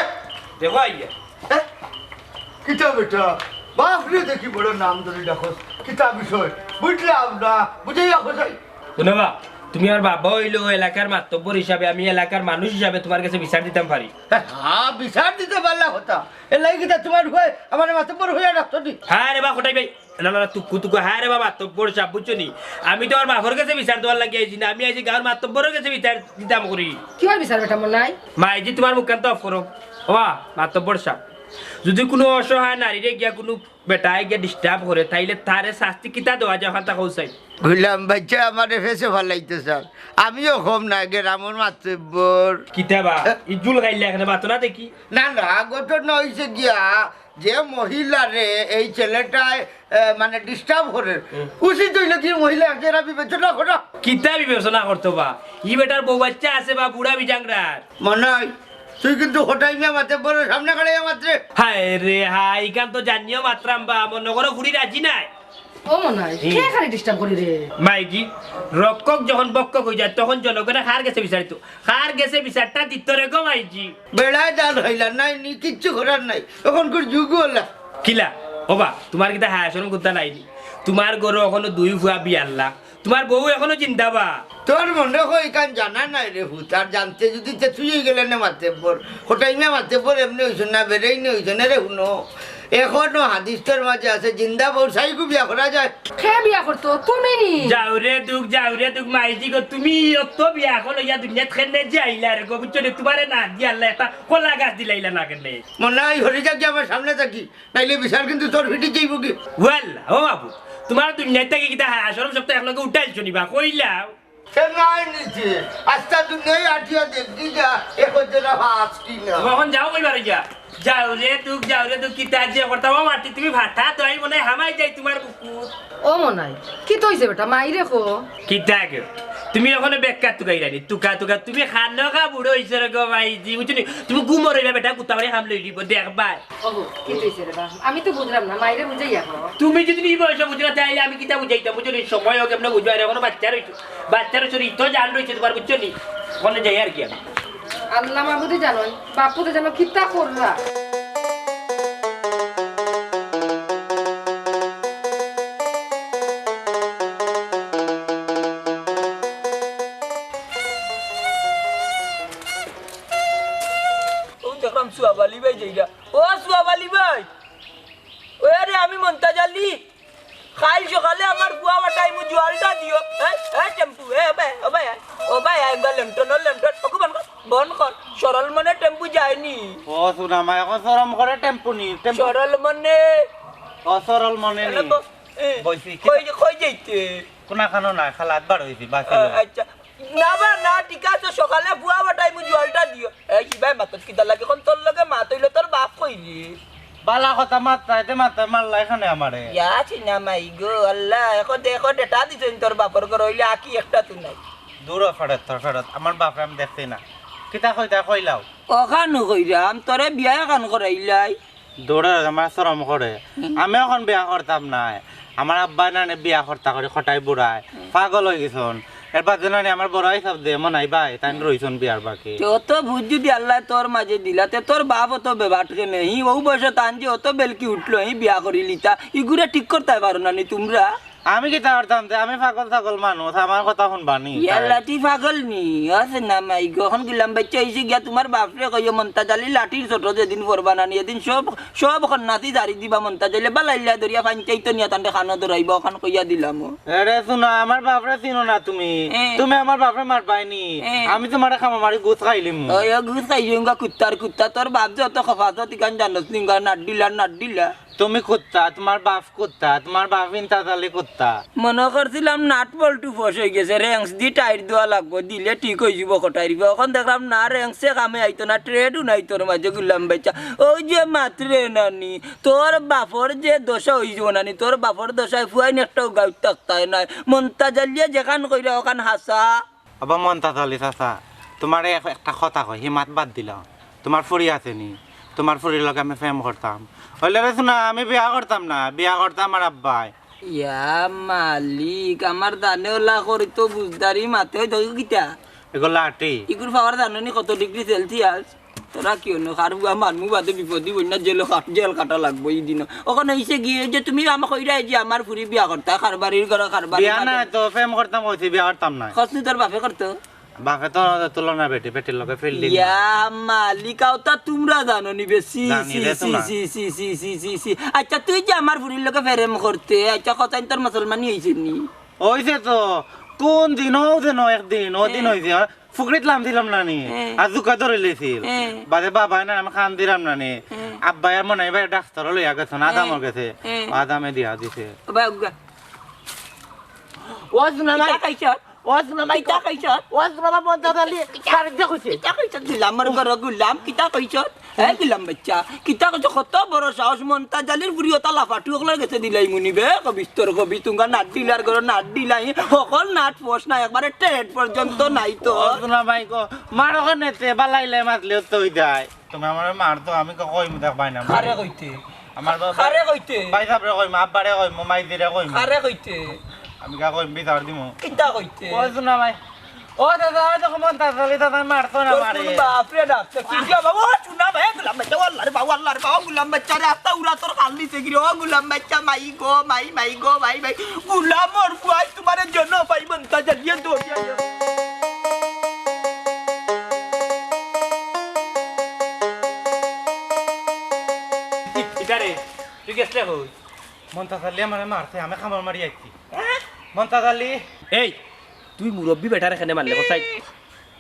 দেখো আইয়া। হ্যাঁ? কিতা বেটা? বাপ রে, দেখি বড় নাম ধরি ডাকস। কিতা বিষয়? বুঝলাম না। বুঝাইয়া কও চাই। হুনো বা, তুমি আমার বাবা অইলেও এলাকার মাতব্বর হিসাবে, আমি এলাকার মানুষ হিসাবে তুমার গেছে বিচার দিতাম পারি। হ্যাঁ, বিচার দিতে পারলা কথা। এর লাগি কিতা তুমার ভাই আমার মাতব্বর অইয়া ডাকতো নি? হ্যাঁ রে বা, কটাই ভাই। না, না, না, তুকু, তুকু, হ্যাঁ রে বা, মাতব্বর সাব, বুঝছো নি? আমি তুমার বাপর গেছে বিচার দেওয়ার লাগি আইছি না, আমি আইছি গাঁওর মাতব্বরর গেছে বিচার দিতাম করি। কিওর বিচার বেটা মনাই? মাইজি, তুমার মুখখান তো off করো। ও বা, মাতব্বর সাব, যদি কুনু অসহায় নারীরে গিয়া কুনু বেটায় গিয়া disturb করে, তাইলে তারে শাস্তি কিতা দেওয়া যায়, অখানতা কও চাই। গুলাম বাইচ্চা আমারে ফেসে ফালাইতো চার। আমিও কম না, গেরামর মাতব্বর। কিতা বা? এ? ইজুল খাইলে এখানে মাতো না দেখি। না, না, ঘটনা অইছে গিয়া, যে মহিলারে এই ছেলেটায়, এ, মানে disturb করে, হুম। উচিত অইলো কি মহিলা এরা বিবেচনা করা? কিতা বিবেচনা করতো বা? ই বেটার বউ বাইচ্চা আছে বা বুড়া বিজাংরার। মনাই, তুই কিন্তু কটাই মিয়া মাতব্বরর সামনে খাড়াইয়া মাতরে। হায় রে হায়, ইখান তো জানিও মাতরাম বা, মনো করো ফুড়ি রাজি নায়। ও মনাই, হুম। কে খালি disturb করি রে? মাইজি, রক্ষক যখন বক্ষক অইযায়, তখন জনগণে কার গেছে বিচার দিতো? কার গেছে বিচারটা দিতো রে গো মাইজি? বেড়ায় জাল হইলা, নাই নি, কিচ্ছু করার নাই। অখনকুর যুগ অলা। কিলা? ও বা, তুমার কিতা হায়া শরম কুন্তা নাই নি? তুমার ঘরো অখনো দুই ফুয়া বিয়াল্লা, তুমার বউ অখনো জিন্দা বা? তোর মনে অয় ইখান জানা নাই রে পুত, আর জানতে যদি তে তুই অই গেলে নে মাতব্বর, কটাই মিয়া মাতব্বর এমনে অইছইন না, বেড়াইনে অইছইন রে হুনো। অখনো হাদিসর মাঝে আছে, জিন্দা বউ চাইগু বিয়া করা যায়। কে বিয়া করতো? তুমি নি? যাও রে দুখ, যাও রে দুখ, মাইজি গো, তুমি অত বিয়া করো ইয়া দুনিয়াত কেনে যে আইলা রে গো, বুঝছো নি? তুমারে না দিয়া আল্লায় একটা কলা গাছ দিলাইলা না কেনে? মনাই হরি যাকি আমার সামনে থাকি। নাইলে বিচার কিন্তু তোর ফিটি যাইবোগি। ওয়াল্লা, ও বাবু, তুমার দুনিয়াত থাকি কিতা হায়া শরম সবতা একলগে উঠাইলছো নি বা, কইলাও? সে নাই নিচে। আস্তা দুনিয়ায় আটিয়া দেখি যা, এখন যেটা ফাঁস কি না। তুমি অখন যাও কইবার গিয়া। যাও রে দুখ, যাও রে দুখ, কিতা যে করতাম, ও মাটি তুমি ভাতা দই মনে হামাই যাই তুমার বুকুত। ও মনাই, কিতা অইছে বেটা, মাইরে কো। কিতা গো? তুমি অখনো বেকার তুকাইরানি, তুকা তুকা, তুমি খানো খা বুড়ো অইছো রে গো মাইজি, বুঝছো নি? তুমি ঘুমো রইবা বেটা, কুত্তা বাড়ি হাম লইলিবো, দেখবায়। ওগো, কিতা অইছে রে বা? আমি তো বুঝলাম না, মাইরে বুঝাইয়া কও। তুমি যদি ই বয়সে বুঝো না, তাইলে আমি কিতা বুঝাইতাম? বুঝছো নি? সময় অউক, এমনে বুঝবায়, অখনো বাইচ্চা রইছো। বাইচ্চা রইছো, ইতো জান রইছে তুমার, বুঝছো নি? অখনো যাইয়ার কি আমি? আল্লা মাবুদে জানইন, বাপুতে জানো কিতা কররা। অউ দেখরাম সুয়াব আলী ভাই যাইরা। ও সুয়াব আলী ভাই, ওই আরে আমি মন্তাজ আলী, কাইল সকালে আমার ফুয়া বাটাইমু জুয়ালটা দিও। এ, এ, টেম্পু, এ, ও ভাই, ও ভাই, ও ভাই, আয় গো লেমটন, ও লেমটন, ওকে বন্ধ কর, বন্ধ কর। সরল মনে টেম্পু যায়নি। ও সুনামা, অখন শরম করে টেম্পু নি, টেম্পু। সরল মনে। ও সরল মনে নি। এ, বইছি, কি কই, কই যাইতে? কোনাখানো না, খালাত বার অইছি, বাসি আ, লই। আচ্ছা। না বা না, ঠিক আছে, সকালে ফুয়া বাটাইমু জুয়ালটা দিও। এই, কিবা মাতস কিতা লাগে, অখন তোর লগে মাত অইলো, তোর বাপ কইলি? বালা কথা মাততায়, তে মাততায় মারলা এখানে আমারে। ইয়া, চিনা মাই গো, আল্লা, অখন দেখো, ডেটা দিছইন তোর বাপর ঘর, অইলে আকি একটা তুই নাই। দূর হ, ফেরত, তোর ফেরত, আমার বাপরে আমি দেখছি না। কিতা কইতা কইলাও? অখানও কইরাম, তোরে বিয়া অখান করাইলাই। দৌড়ে আমার শরম করে। হুম। আমি অখন বিয়া করতাম নায়। আমার আব্বায় নানে বিয়া করতা করি কটাই বুড়ায়। হুম। পাগল অই গেছইন। এর বাদে নানে আমার বড় হিসাব দে, মনাই ভাই, তাইন রইছইন বিয়ার বাকি। তে অত বুঝ যদি আল্লায় তোর মাঝে দিলা, তে তোর বাপ অত বেবাট কেনে? হি অউ বয়সো তান যে অত বেলকি উঠলো, হি বিয়া করিলিতা। ইগুরে ঠিক করতায় পারো না নি তুমরা? আমি কিতা করতাম তে? আমি পাগল ছাগল মানুষ, আমার কথা হুনবা নি? ইয়াল্লা, তুই পাগল নি? আছে না মাই গো, অখন গুলাম বাইচ্চা অইছে গিয়া, তুমার বাপরে কইও মন্তাজ আলী লাঠির চটো যেদিন পড়বা না নি, এদিন সব, সব সন্ন্যাসী জারি দিবা মন্তাজ আলী, বালাইল্লা ধরিয়া পাঞ্চাইত নিয়া তানরে কানো ধরাইবা, অখান কইয়া দিলাম ও। এরে হুনো, আমার বাপরে চিনো না তুমি। এ। তুমি আমার বাপরে মারবায় নি। এ। আমি তুমারে কামড় মারি গুছ খাইলিমু। ওই, ও গুছ খাইলিমু গা কুত্তার কুত্তা, তোর বাপ যে অত খফাত, তুই গান জানোস নি গা, নাড্ডিলা, নাড্ডিলা। তুমি কুত্তা, তুমার বাপ কুত্তা, তুমার বাপ ইন্তাজালি কুত্তা। মনো করছিলাম নাট বল্টু ফস অই গেছে, রেংস দি টাইট দেওয়া লাগবো, দিলে ঠিক অই যিবো কটাই রিবা। অখন দেখরাম না, রেংসে কামে আইতো না, ট্রেডও নাই তোর মাঝে গুলাম বাইচ্চা। অউ যে মাতরে নানি, তোর বাপর যে দশা অইযিবো নানি, তোর বাপর দশায় ফুয়াইন একটাও গাউত থাকতায় নায়। মন্তাজ আলিয়ে যেখান কইরা অখান হাছা। আব্বা মন্তাজ আলী চাচা, তুমারে এক-, একটা কথা কই, হি মাত বাদ দিলাও। তুমার ফুড়ি আছে নি? তুমার ফুড়ির লগে আমি প্রেম করতাম। অইলে রে হুনো, আমি বিয়া করতাম না, বিয়া করতা আমার আব্বায়। ইয়া মালিক, আমার জানে অলা করি তো বুঝদারি মাতে অই দেখো কিতা? এগু লাঠি। ইগুর পাওয়ার জানো নি কত ডিগ্রি সেলসিয়াস? তোরা কিওনো, কার বুয়া মানমু বাদে বিপদি বইন্না জেল কাট-, জেল কাটা লাগবো ই দিনো। অখন অইছে গি, ওই যে তুমি আমারে কইরায় যে আমার ফুরি বিয়া করতা, কারবারির ঘরো কারবারি বিয়া বাদে। না তো, প্রেম করতাম কইছি, বিয়া করতাম না। কসনি তোর বাপে করতো? বাপে তো তুলনা বেটি, বেটির লগে ফিল্ডিং। ইয়া মালিক, অতা তুমরা জানো নি বে, ছি, জানি ছি, রে ছি, তুমরা। ছি, ছি, ছি, ছি, ছি, ছি। আচ্ছা, তুই যে আমার ফুরির লগে প্রেম করতে, আচ্ছা, কতদিন তোর মুসলমানি অইছে নি? অইছে তো, কোন দিন, ও দিন, ও একদিন, ও দিন হ্যাঁ। অইছে, আর ফুকরিত লাম দিলাম না নি, হ্যাঁ। আর জুকা ধরে লেছিল। হ্যাঁ। বাদে বাবা না, আমি খান দিলাম না নি, হ্যাঁ। আব্বায় আর মনে হয় এবার ডাক্তার লইয়া গেছে না, হ্যাঁ। আদামর গেছে, হ্যাঁ। আদামে দিয়া দিছে। ও ভাই, উগা। ও শুনা ভাই। কিতা কইছ? ও শুনা ভাই। কিতা কইছ? ও শুনা ভাই, মন্তাজ আলী, কিতা? কারে দেখছে? কিতা কইছ? গুলামর ঘরো গুলাম, কিতা কইছ? এ গুলাম বাচ্চা, কিতা কইছ? কত বড় সাহস, মন্তাজ আলীর ফুরি অতা লাফাটু অকলর গেছে দিলাইমু নি বে, কবিস্তর কবি, তুঙ্গা নাট ডিলার ঘরো নাট ডিলাই, হকল নাট ফস না, একবারে টেট পর্যন্ত নাই তো। ও শুনা ভাই গো, মার ওখানে তে বালাইলে মাতলে তো হই যায়। তুমি আমারে মারতো, আমি কা কইমু দেখ ভাই না। কারে কইতে? আমার বাবা কারে কইতে? ভাই সাবরে কইমু, আব্বারে কইমু, মাইজিরে কইমু। কারে কইতে? আমি কা কইমু, বিচার দিমু। কিতা কইতে? ও শুনা ভাই। ও দাদা, ওই দেখো মন্তাজ আলী দাদা মারতো না ও মারে। শুন বাপ রে, ডাকছে। কি যে বাবা, ও শুনা ভাই, গুলাম বাচ্চা, ও আল্লাহ রে বাবা, ও আল্লাহ রে বাবা, ও গুলাম বাচ্চা রে, আস্তা উড়া তোর খাল দিছে কি রে, ও গুলাম বাচ্চা, মাই গো, মাই, মাই গো, মাই, মাই। গুলামর ফুয়াই তোমারে জন্য পাই মন্তাজ আলী দৌড়িয়া। ইতারে, তুই গেছলে কই? মন্তাজ আলী আমারে মারছে, আমি কামড় মারি আইছি। হ্যাঁ? মন্তাজ আলী। এই, তুই মুরব্বি বেটারে কেনে মারলে, কছাই?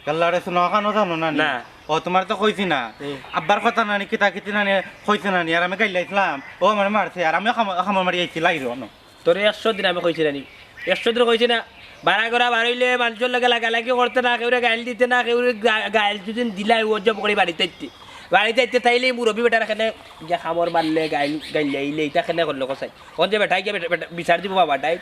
গাল্লারে শুনো, অখানও জানো না নি? না। ও, তোমারে তো কইছি না। হুম। আব্বার কথা নানি, কিতা কিতি নানি, কইছে নানি, আর আমি গাইল্লাইছলাম। ও আমারে মারছে, আর আমিও কাম-, কামড় মারি আইছি, লাইরো, অনো। তোরে একশো দিন আমি কইছি না নি? একশো দিন কইছি না? বাড়া ঘরা বারইলে মানষর লগে লাগালাগি করতে না, কেউরে গাইল দিতে না, কেউরে গা-, গাইল যদি দিলাই, ও জব করি বাড়িত আইতে। বাড়িত আইতে তাইলে মুরব্বি বেটারে কেনে গিয়া কামড় মারলে, গাইল, গাইল্লাইলে, ইতা কেনে করলো কছাই? অখন যে বেটায় গিয়া বেটা, বেটা, বিচার দিবো বাবাটায়।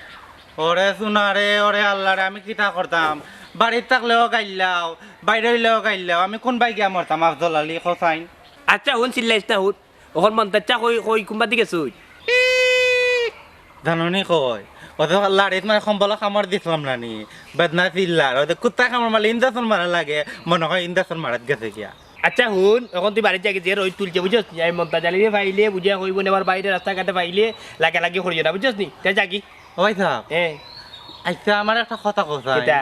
ওরে সোনা রে, ওরে আল্লাহ রে, আমি কিতা করতাম? বাড়িত থাকলেও গাইল্লাও, বাইরে অইলেও গাইল্লাও, আমি কুনবায় গিয়া মরতাম আফজল আলী, কছাইন? আচ্ছা, হুন, চিল্লাইস না, হুন। অখন মন্তাজ চাচা কই, কই, কুনবাদি গেছইন? জানো নি কই? অউ যে লাড়িত মানে কম্বলো কামড় দিছলাম না নি? বেদনা চিল্লার। অউ যে কুত্তায় কামড় মারলে ইঞ্জেকশন মারা লাগে, মনো কয় ইঞ্জেকশন মারাত গেছে গিয়া। আচ্ছা হুন, অখন তুই বাড়িত যাগি, যে রইদ তুলছে, বুঝছস নি? আমি মন্তাজ আলীরে পাইলে, বুঝিয়া কইবো নে, আমার বাইরে রাস্তাঘাটে পাইলে, লাগালাগি করিও না, বুঝছছস নি? তে যাগি। ও ভাই সাব। এ। আচ্ছা, আমার একটা কথা কছাইন। কিতা?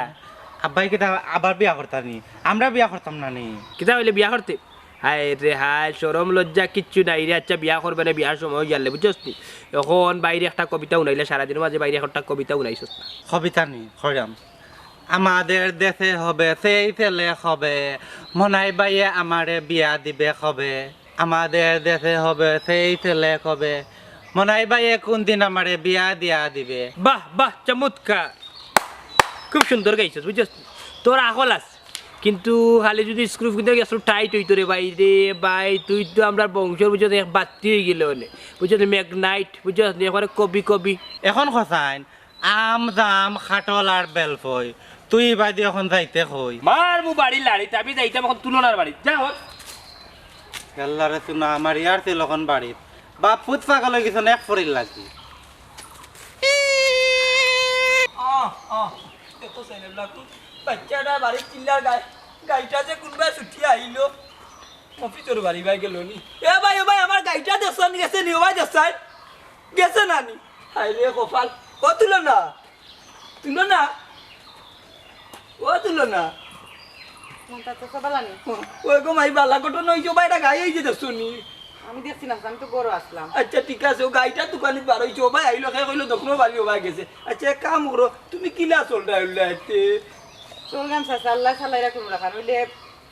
আব্বায় কিতা আবার বিয়া করতা নি? আমরা বিয়া করতাম না নি? কিতা অইলে বিয়া করতে? হায় রে হায়, শরম লজ্জা কিচ্ছু নাই রে। আচ্ছা, বিয়া করবে না, বিয়ার সময় অইগেলে, বুঝছস নি? অখন বাইরে একটা কবিতা হুনাইলে, সারাদিনর মাঝে বাইরে একটা কবিতা হুনাইছস না। কবিতা নি, কইরাম। আমাদের দেশে হবে সেই ছেলে হবে, মনাই ভাইয়ে আমারে বিয়া দিবে কবে। আমাদের দেশে হবে সেই ছেলে কবে, মনাই ভাইয়ে কোন দিন আমারে বিয়া দিয়া দিবে। বাহ, বাহ, চমৎকার। খুব সুন্দর গাইছস, বুঝছস? তোর আকল আছে। কিন্তু খালি যদি স্ক্রু কিন্তু একটু টাইট অইতো রে ভাই রে, ভাই, তুই তো আমরার বংশর, বুঝছস, এক বাত্তি অইগেলে অনে। বুঝছস নি, ম্যাগনাইট, বুঝছস নি, একবারে কবি কবি। অখন কছাইন, আম, জাম, কাঠল আর বেলফই। তুই বাদে অখন যাইতে কই? মারমু বাড়ির লাড়িত, আমি যাইতাম অখন তুলনার বাড়িত। যা অর। আল্লাহ রে, তুই না আমার ইয়ার ছিল অখন বাড়িত। বাপ পুত পাগল অইগেছইন এক ফুরির লাগি। আহ, আহ, এত সাইলেন্ট লাগতো। বাচ্চাটা বাড়িত চিল্লার গাই-, গাইটা যে কুনবায় ছুটিয়া আইলো। অফিসর বাড়ি ভাই গেল নি? এ ভাই, ও ভাই, আমার গাইটা দেখছইন গেছে নি? ও ভাই দেখছইন? গেছে না নি? হায় রে কপাল। ও তুলো না। তুলো না। ও তুলো না। মন্তাজ চাচা বালা নি? ও গো মাই, বালা ঘটনা অইছে, ও ভাই, এটা গাই অইছে দেখছো নি? আমি দেখছি না, আমি তো ঘরো আছলাম। আচ্ছা, ঠিক আছে, ও গাইটা দোকানিত বার অইছে, ও ভাই আইলো, কে কইলো দক্ষিণ বাড়ি ও ভাই গেছে। আচ্ছা, এক কাম করো, তুমি কিলা চলরায় উল্লা এতে? চলরাম চাচা, আল্লায় চালাইরা কুনু রাখা, নইলে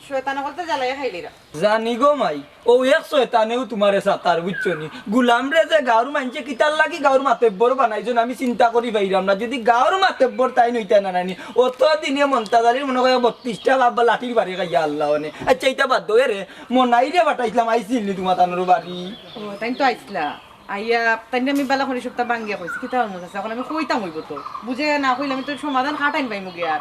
শয়তান অকলতে জ্বালাইয়া খাইলিরা। জানি গো মাই, অউ এক শয়তানেউ তুমারে সাতার, বুঝছো নি? গুলামরে যে গাউর মাইনষে কিতার লাগি গাউর মাতেব্বর বানাইছইন, আমি চিন্তা করি পাইরাম না। যুদি গাউর মাতেব্বর তাইন অইতা না নানি, অত দিনে মন্তাজ আলীর মনো কয় বত্রিশটা বাপ বা লাঠির বাড়ি খাইয়া আল্লাহ অনে। আচ্ছা, ইতা বাদ দেও, এরে মনাইরে পাঠাইছলাম, আইছিল নি তুমার তানর বাড়ি? ও, তাইন তো আইছলা। আইয়া, তাইনরে আমি বালা করি সবতা ভাঙ্গিয়া কইছি, কিতা অইমু চাচা, অখন আমি কইতাম অইবো তো। বুঝে না কইলে আমি তো সমাধান কাটাইন পাইমু গিয়া।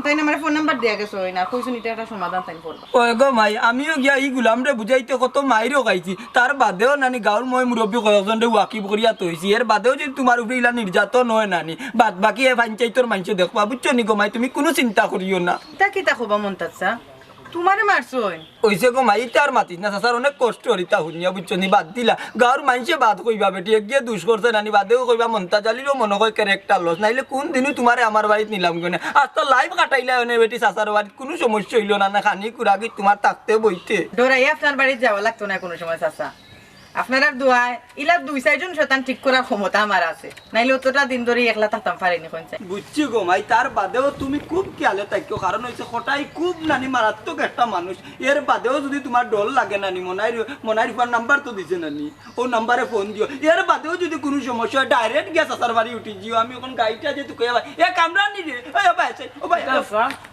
তাইন আমারে ফোন নাম্বার দিয়া গেছইন, আর কইছইন ইটা একটা সমাধান তাইন করবা। ওই গো মাই, আমিও গিয়া ই গুলামরে বুঝাইতে কত মাইরও খাইছি। তার বাদেও নানি গাউর ময় মুরব্বি কয়েকজনরে ওয়াকিব করিয়া থইছি। এর বাদেও যুদি তুমার উপরে ইলা নির্যাতন অয় নানি, বাদ বাকি এ পঞ্চাইতর মাইনষে দেখবা, বুঝছো নি গো মাই? তুমি কুনু চিন্তা করিও না। তা কিতা কবা মন্তাজ চাচা? তুমারে মারছইন? অইছে গো মাই, ইতা আর মাতিস না, চাচার অনেক কষ্ট অর ইতা হুনিয়া, বুঝছো নি, বাদ দিলা। গাঁওর মাইনষে বাদ কইবা বেটি, এগিয়ে দুষ করছে নানি, বাদেও কইবা মন্তাজ আলীরও মনো কয় character loss, নাইলে কুন দিনউ তুমারে আমার বাড়িত নিলাম গনে। আস্তা life কাটাইলা অনে বেটি চাচার বাড়িত, কুনু সমস্যা অইলো না, না খানি কুরাগি তুমার থাকতে বইতে। ডরাইয়া আপনার বাড়িত যাওয়া লাগতো না কুনু সময় চাচা। আপনারার দোয়ায় ইলা দুই চাইরজন শয়তান ঠিক করার ক্ষমতা আমার আছে, নাইলে অতটা দিন ধরি একলা থাকতাম পারিনি কইন চাই। বুঝছি গো মাই, তার বাদেও তুমি খুব খেয়ালে থাকিও, কারণ অইছে কটাই খুব নানি মারাত্মক একটা মানুষ। এর বাদেও যুদি তুমার ডর লাগে নানি, মনাইর, মনাইর ফুয়ার নাম্বার তো দিছে নানি, অউ নাম্বারে ফোন দিও। এর বাদেও যুদি কুনু সমস্যা অয় direct গিয়া চাচার বাড়ি উঠি যিও, আমি অখন গাড়িটা যে তুকে আবার, এ কামরানি রে, ওই ও ভাই, ও ভাই,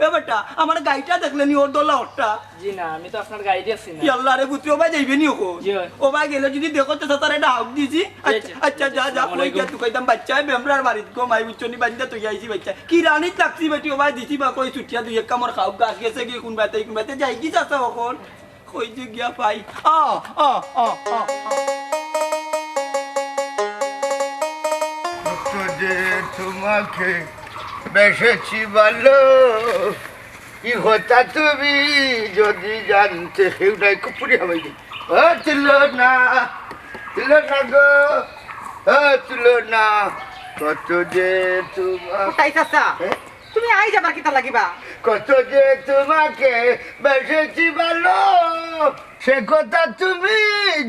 এ বেটা, আমার গাড়িটা দেখলে নি, অউ দলা অটা। জি না, আমি তো আপনার গাড়িত আছি না। ইয়াল্লা রে পুত্র, ও ভাই যাইবে নি অখন? জি অয়। ও ভাই গেলে যুদি দেখো তে তারে ডাক দিছি। জি, আচ্ছা, জি, আচ্ছা, জি, যা, যা, আসসালামু কই আলাইকুম। গিয়া তুকাইতাম বাচ্চায় বেমরার বাড়িত গো মাই, বুঝছো নি, বান্ধা তুই আইছি বাচ্চা। কি রানিত লাগছি বেটি, ও ভাই দিছি বা কই ছুটিয়া দুই এক কামড় খাও, গাছ গেছে কি কুন বাতে, কুন বাতে যাই কি চাচা অখন? কই যে গিয়া পাই। আ, আ, আ, আ, আ। কত যে তোমাকে বেসেছি ভালো, কি কথা তুমি যদি জানতে, কেউ নাই, কুপুরি হামাই দি। ও তুলনা, তুলনা গো, ও তুলনা, কত যে তোমার কোথায় চাচা? হ্যাঁ? তুমি আই যাবার কিতা লাগিবা? কত যে তোমাকে বেসেছি ভালো, সে কথা তুমি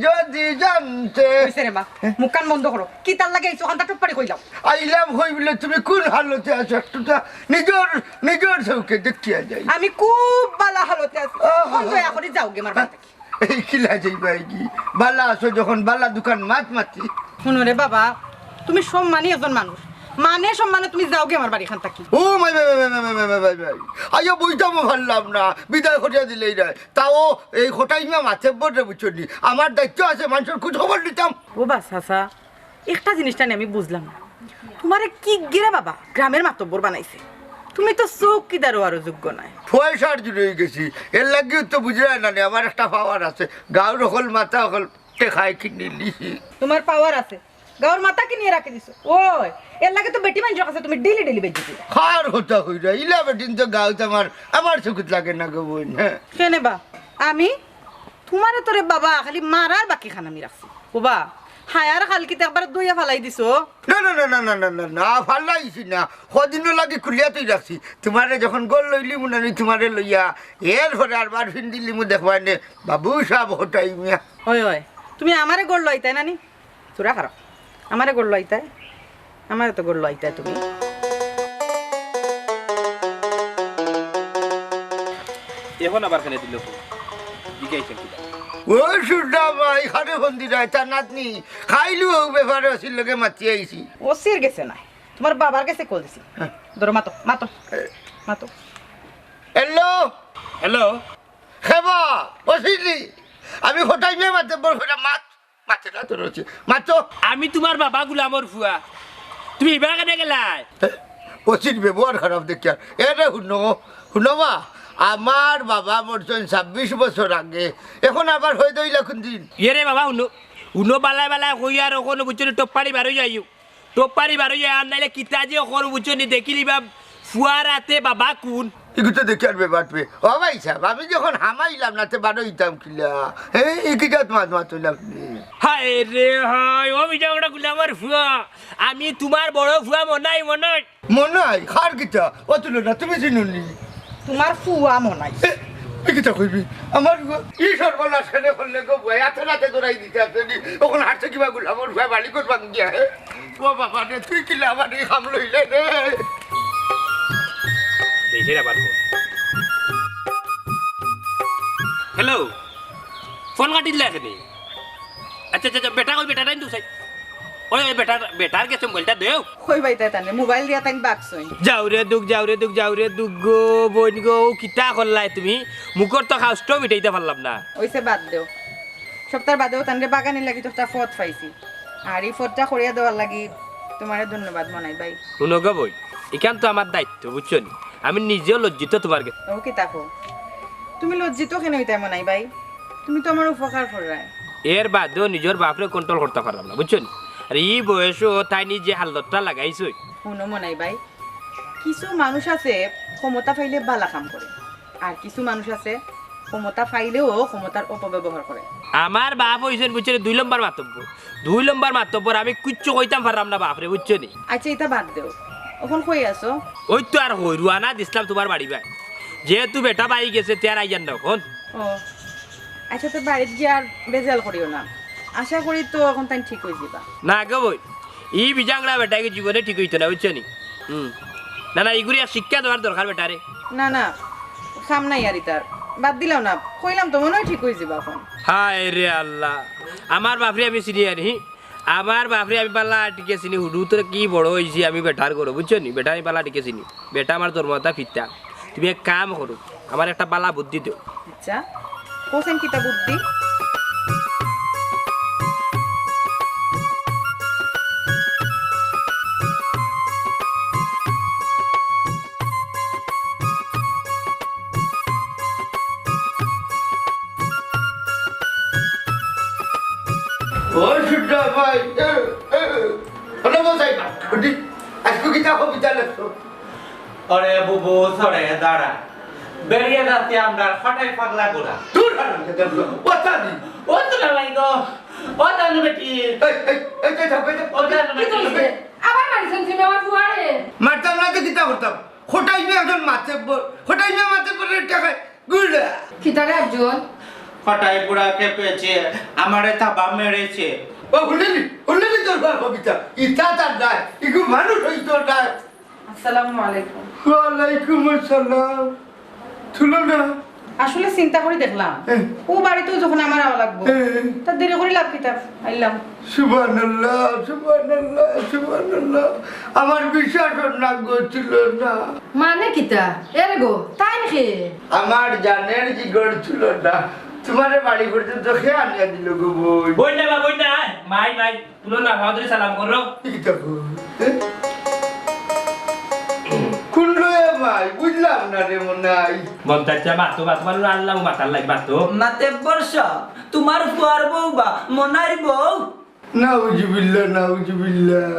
যদি জানতে। অইছে রে মা, মুখখান বন্ধ করো। কিতার লাগি আইছো, অখানতা টুপ পারি কইলাও। আইলাম কই বলে তুমি কোন হালতে আছো একটুতা নিজর, নিজর চউখে দেখিয়া যাই। আমি খুব বালা হালতে আছি। আহা। অখন দয়া করি যাওগি আমার বাড়ি থাকি। এই কিলা যাইবায়গি? বালা আছো যখন বালা দুখান মাত মাতি। হুনো রে বাবা, তুমি সম্মানী একজন মানুষ, মানে সম্মানে তুমি যাওগি আমার বাড়িখান থাকি। ও মাই, মাই, মাই। আইয়া বইতামও পারলাম না, বিদায় করিয়া দিলেই নায়। তাও এই কটাই মিয়া মাতব্বর রে, বুঝছো নি? আমার দায়িত্ব আছে, মানষর খোঁজ খবর নিতাম। ও বা চাচা, একটা জিনিসটা নি আমি বুঝলাম না, তুমারে কিগিরে বাবা গ্রামের মাতব্বর বানাইছে? তুমি তো চৌকিদারও আরো যোগ্য নায়। পয়সার জুড়ে অই গেছি, এর লাগিও তো বুঝরায় না নি, আমার একটা power আছে। গাঁওর হকল মাথা হকল টেকায় কিনিলিছি। তুমার power আছে, গাঁওর মাথা কিনিয়া রাখি দিছো। ওই, এর লাগি তো বেটি মানষর কাছে তুমি daily daily বেইজ্জতি। কার কথা কইরা? ইলা বেটিন তো গাঁওত আমার, আমার চউখত লাগে না গো বইন, হ্যাঁ। কেনে বা? আমি? তুমারে তো রে বাবা খালি মারার বাকিখান আমি রাখছি। ও বা, হায়ার খালকিতে একবারে ধইয়া ফালাই দিছো। না, না, না, ফালাইছি না। কদিনর লাগি খুলিয়া থই রাখছি। তুমারে যখন ঘর লইলিমু না নি তুমারে লইয়া, এরপরে আরবার ফিন্দিলিমু দেখবায় নে, বাবু সাব কটাই মিয়া। ওই, ওই, তুমি আমারে ঘর লইতায় না নি? তোরা খারাপ। আমারে ঘর লইতায়? আমারে তো ঘর লইতায় তুমি। অখন আবার কেনে দিল ফোন? জিজ্ঞাসা কিতা? ও সুরডা ভাই, খারে ফোন দিরায়, তার নাতনি। খাইলু অউ ব্যাপারে ওসির লগে মাতি আইছি। ওসির গেছে নায়, তুমার বাবার গেছে কল দিছি। হ্যাঁ। ধরো, মাতো, মাতো, এ। মাতো। হ্যালো। হ্যালো। খেবা, ওসিলি। আমি কটাই মিয়া মাতব্বর কইরা মাত। মাতে না তো রয়েছে। মাতো। আমি তুমার বাবা গুলামর ফুয়া। তুমি ইবার কেনে গেলায়? ওসির ব্যবহার খারাপ দেখিয়া। এরে হুনো, হুনো বা, আমার বাবা মরছইন ছাব্বিশ বছর আগে। অখন আবার হয়ে দইলা কুন দিন? ইয়ে রে বাবা, হুনো, হুনো বালায় বালায় কইয়ার অখন বুঝছো নি, টপ পারি বারই যাইও। টপ পারি বারই যায়, আর নাইলে কিতা যে করো বুঝছো নি, দেখিলিবা ফুয়ার আতে বাবা কুন। ইগু তো দেখিয়ার বেবাট পে। ও ভাই সাব, আমি যখন হামাইলাম না, তে বারো ইতাম কিলা? হ্যাঁ, ই কি জাত মাত মাত অইলাম নি? হায় রে হায়, ও মিঠা ওটা গুলামর ফুয়া। আমি তুমার বড় ফুয়া মনাই, মনাই। মনাই? কার কিতা? ও তুলনা, তুমি চিনো নি? তুমার ফুয়া মনাই। এ, ই কিতা কইবি? আমার ফুয়া? ই সর্বনাশ কেনে করলে গো বুয়া? এত রাতে দৌড়াই দিতে আসে নি। অখন হারছে কিবা গুলামর ফুয়া বাড়ি কর ভাঙ্গিয়া, হে? ও বাবা রে, তুই কিলা আমার ই কাম লইলে রে? দেখে আবার ফোন। হ্যালো, ফোন কাটি দিলা কেনে? আচ্ছা, আচ্ছা, আচ্ছা, বেটা কই, বেটা টাইম তো চাই। ওই, ওই, বেটার, বেটার গেছে মোবাইলটা দেও। কই বাইতে তানে মোবাইল দিয়া তাইন বাকছইন। যাও রে দুখ, যাও রে দুখ, যাও রে দুখ গো, বইন গো, ও কিতা করলায় তুমি? মুখর তো খাউসটাও মিটাইতা পারলাম না। অইছে, বাদ দেও। সপ্তাহ বাদেও তানরে বাগানি লাগি তো একটা পথ পাইছি। আর ই পথটা করিয়া দেওয়ার লাগি তুমারে ধন্যবাদ মনাই ভাই। হুনো গো বইন, ইখান তো আমার দায়িত্ব, বুঝছো নি? আমি নিজেও লজ্জিত তুমার গেছে। ও কিতা কও? তুমি লজ্জিত কেনে অইতায় মনাই ভাই? তুমি তো আমার উপকার কররায়। এর বাদেও নিজর বাপরে control করতা পারলাম না, বুঝছো নি? আর ই বয়সও তাইন নিজে হালতটা লাগাইছইন। হুনো মনাই ভাই, কিছু মানুষ আছে ক্ষমতা পাইলে বালা কাম করে, আর কিছু মানুষ আছে ক্ষমতা পাইলেও ক্ষমতার অপব্যবহার করে। আমার বাপ অইছইন, বুঝছো নি, দুই লম্বর মাতব্বর। দুই লম্বর মাতব্বর, আমি কিচ্ছু কইতাম পাররাম না বাপরে, বুঝছো নি? আচ্ছা, ইতা বাদ দেও, অখন কই আছো? ওই তো আর কই, রুয়ানা দিছলাম তুমার বাড়ি বায়। যেহেতু বেটা বাড়ি গেছে, তে আর আইয়ার না অখন। ও, আচ্ছা, তো বাড়িত গিয়া আর বেজাল করিও না। আশা করি তো অখন তাইন ঠিক অইযিবা। না গো বইন, ই বিজাংরা বেটা কি জীবনে ঠিক অইতো না, বুঝছো নি? হুম। না, না, ইগুরে এক শিক্ষা দেওয়ার দরকার বেটারে। না, না, কাম নাই আর ইতার। বাদ দিলাও না, কইলাম তো মনে অয় ঠিক অইযিবা অখন। হায় রে আল্লাহ, আমার বাপরে আমি চিনি আর হি। আমার বাপরে আমি বালা টিকে চিনি, হুরু থনে কি বড় অইছি আমি বেটার ঘরো, বুঝছো নি? বেটা আমি বালা টিকে চিনি। বেটা আমার জন্মদাতা পিতা। তুমি এক কাম করো, আমারে একটা বালা বুদ্ধি দেও। আচ্ছা, কওছাইন কিতা বুদ্ধি? ও সুদ্দা ভাই, এ, এ, হলো বসাই, উঠি, আজকে কিতা কবিতা লেখছো? ওরে বুবু, সরে দাঁড়া। বেরিয়ে যাচ্ছে আমরার কটাই পাগলা ঘোড়া। দূর হারাম খেতে বলো, কথা দি। ও তো না ভাই গো, ও জানো বেটি। এই, এই, এই, এই, থাম, এই, থাম। ও জানো কি বেটি। কইছে? আবার মারিছইন তুমি আমার ফুয়ারে? মারতাম না তো কিতা করতাম? কটাই মিয়া একজন মাতব্বর, কটাই মিয়া মাতব্বরের টেকায় গুড়া। কিতারে আফজল? কটাই বুড়া খেপেছে, আমারে থাবা মেরেছে। ও, হুনলি নি? হুনলি নি তোর বাপ কবিতা? ইতা তার দায়, ইগু মানুষ অইতো নায়। আসসালামু আলাইকুম। ওয়ালাইকুম আসসালাম। তুলো না। আসলে চিন্তা করি দেখলাম, হ্যাঁ। ও বাড়িতেও যখন আমার আওয়া লাগবো, হ্যাঁ। তা দেরি করি লাভ কিতা? আইলাম। সুবহানাল্লাহ, সুবহানাল্লাহ, সুবহানাল্লাহ। আমার বিশ্বাস অর না গো, তুলো না। মানে কিতা? এরে গো, তাইন কে? আমার জানের জিগর তুলো না। তুমারে বাড়ি পর্যন্ত কে আনিয়া দিল গো বইন? বইন না বা, বইন না, আয়। মাই, মাই, তুলো না, বাহাদুরি সালাম করো। এই দেখো, এ? কোন লয়ে মাই? বুঝলাম না রে মনাই। মন চাইছে মাতো, মাতো, মাতো, আল্লাহ মাতার লাগি মাতো। মাতে বর্ষা, তুমার ফুয়ার বউ বা মনাইর বউ? নাউজুবিল্লাহ, নাউজুবিল্লাহ।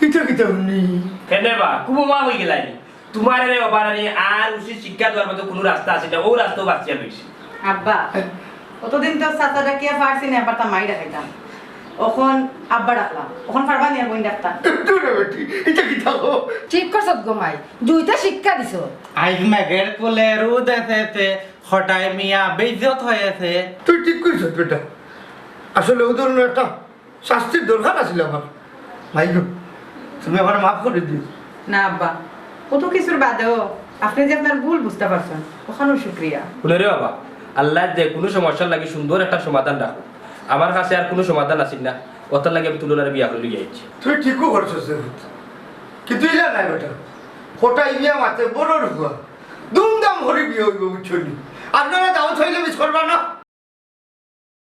ইতা কিতা হুনি? কেনে বা, কুবো মা অই গেলায়নি। তুমারে রে বাবা রে, আর উচিত শিক্ষা দেওয়ার মতো কুনু রাস্তা আছে না, ও রাস্তাও বাছিয়া লইছি। আব্বা, অতদিন তো চাচা ডাকিয়া পারছি না, আব্বা তা মাই ডাকাইতাম। অখন আব্বা ডাকলাম, অখন পারবা নি আর বইন ডাকতা? দূর রে বেটি, ইতা কিতা কও? ঠিক করছত গো মাই, দুইটা শিক্ষা দিছো। আইজ মেঘের কোলে রোদ এসেছে, কটাই মিয়া বেইজ্জত হয়েছে। তুই ঠিক কইছস বেটা, আসলে ও ধরনের একটা শাস্তির দরকার আছিল আমার। মাই গো, তুমি আমারে মাফ করি দিও। না আব্বা, অত কিছুর বাদেও আপনে যে আপনার ভুল বুঝতা পারছইন, অখানউ শুক্রিয়া। হুনো রে বাবা, আল্লায় যে কুনু সমস্যার লাগি সুন্দর একটা সমাধান রাখো। আমার কাছে আর কুনু সমাধান আছিল না, অতার লাগি আমি তুলনার বিয়া করি লইয়া আইছি। তুই ঠিকউ করছস রে পুত, কিন্তু ইলা নায় বেটা, কটাই মিয়া মাতে বড় রুয়া, ধুমধাম করি বিয়া অইবো, বুঝছো নি? আপনারা দাওয়াত অইলে মিস করবা না।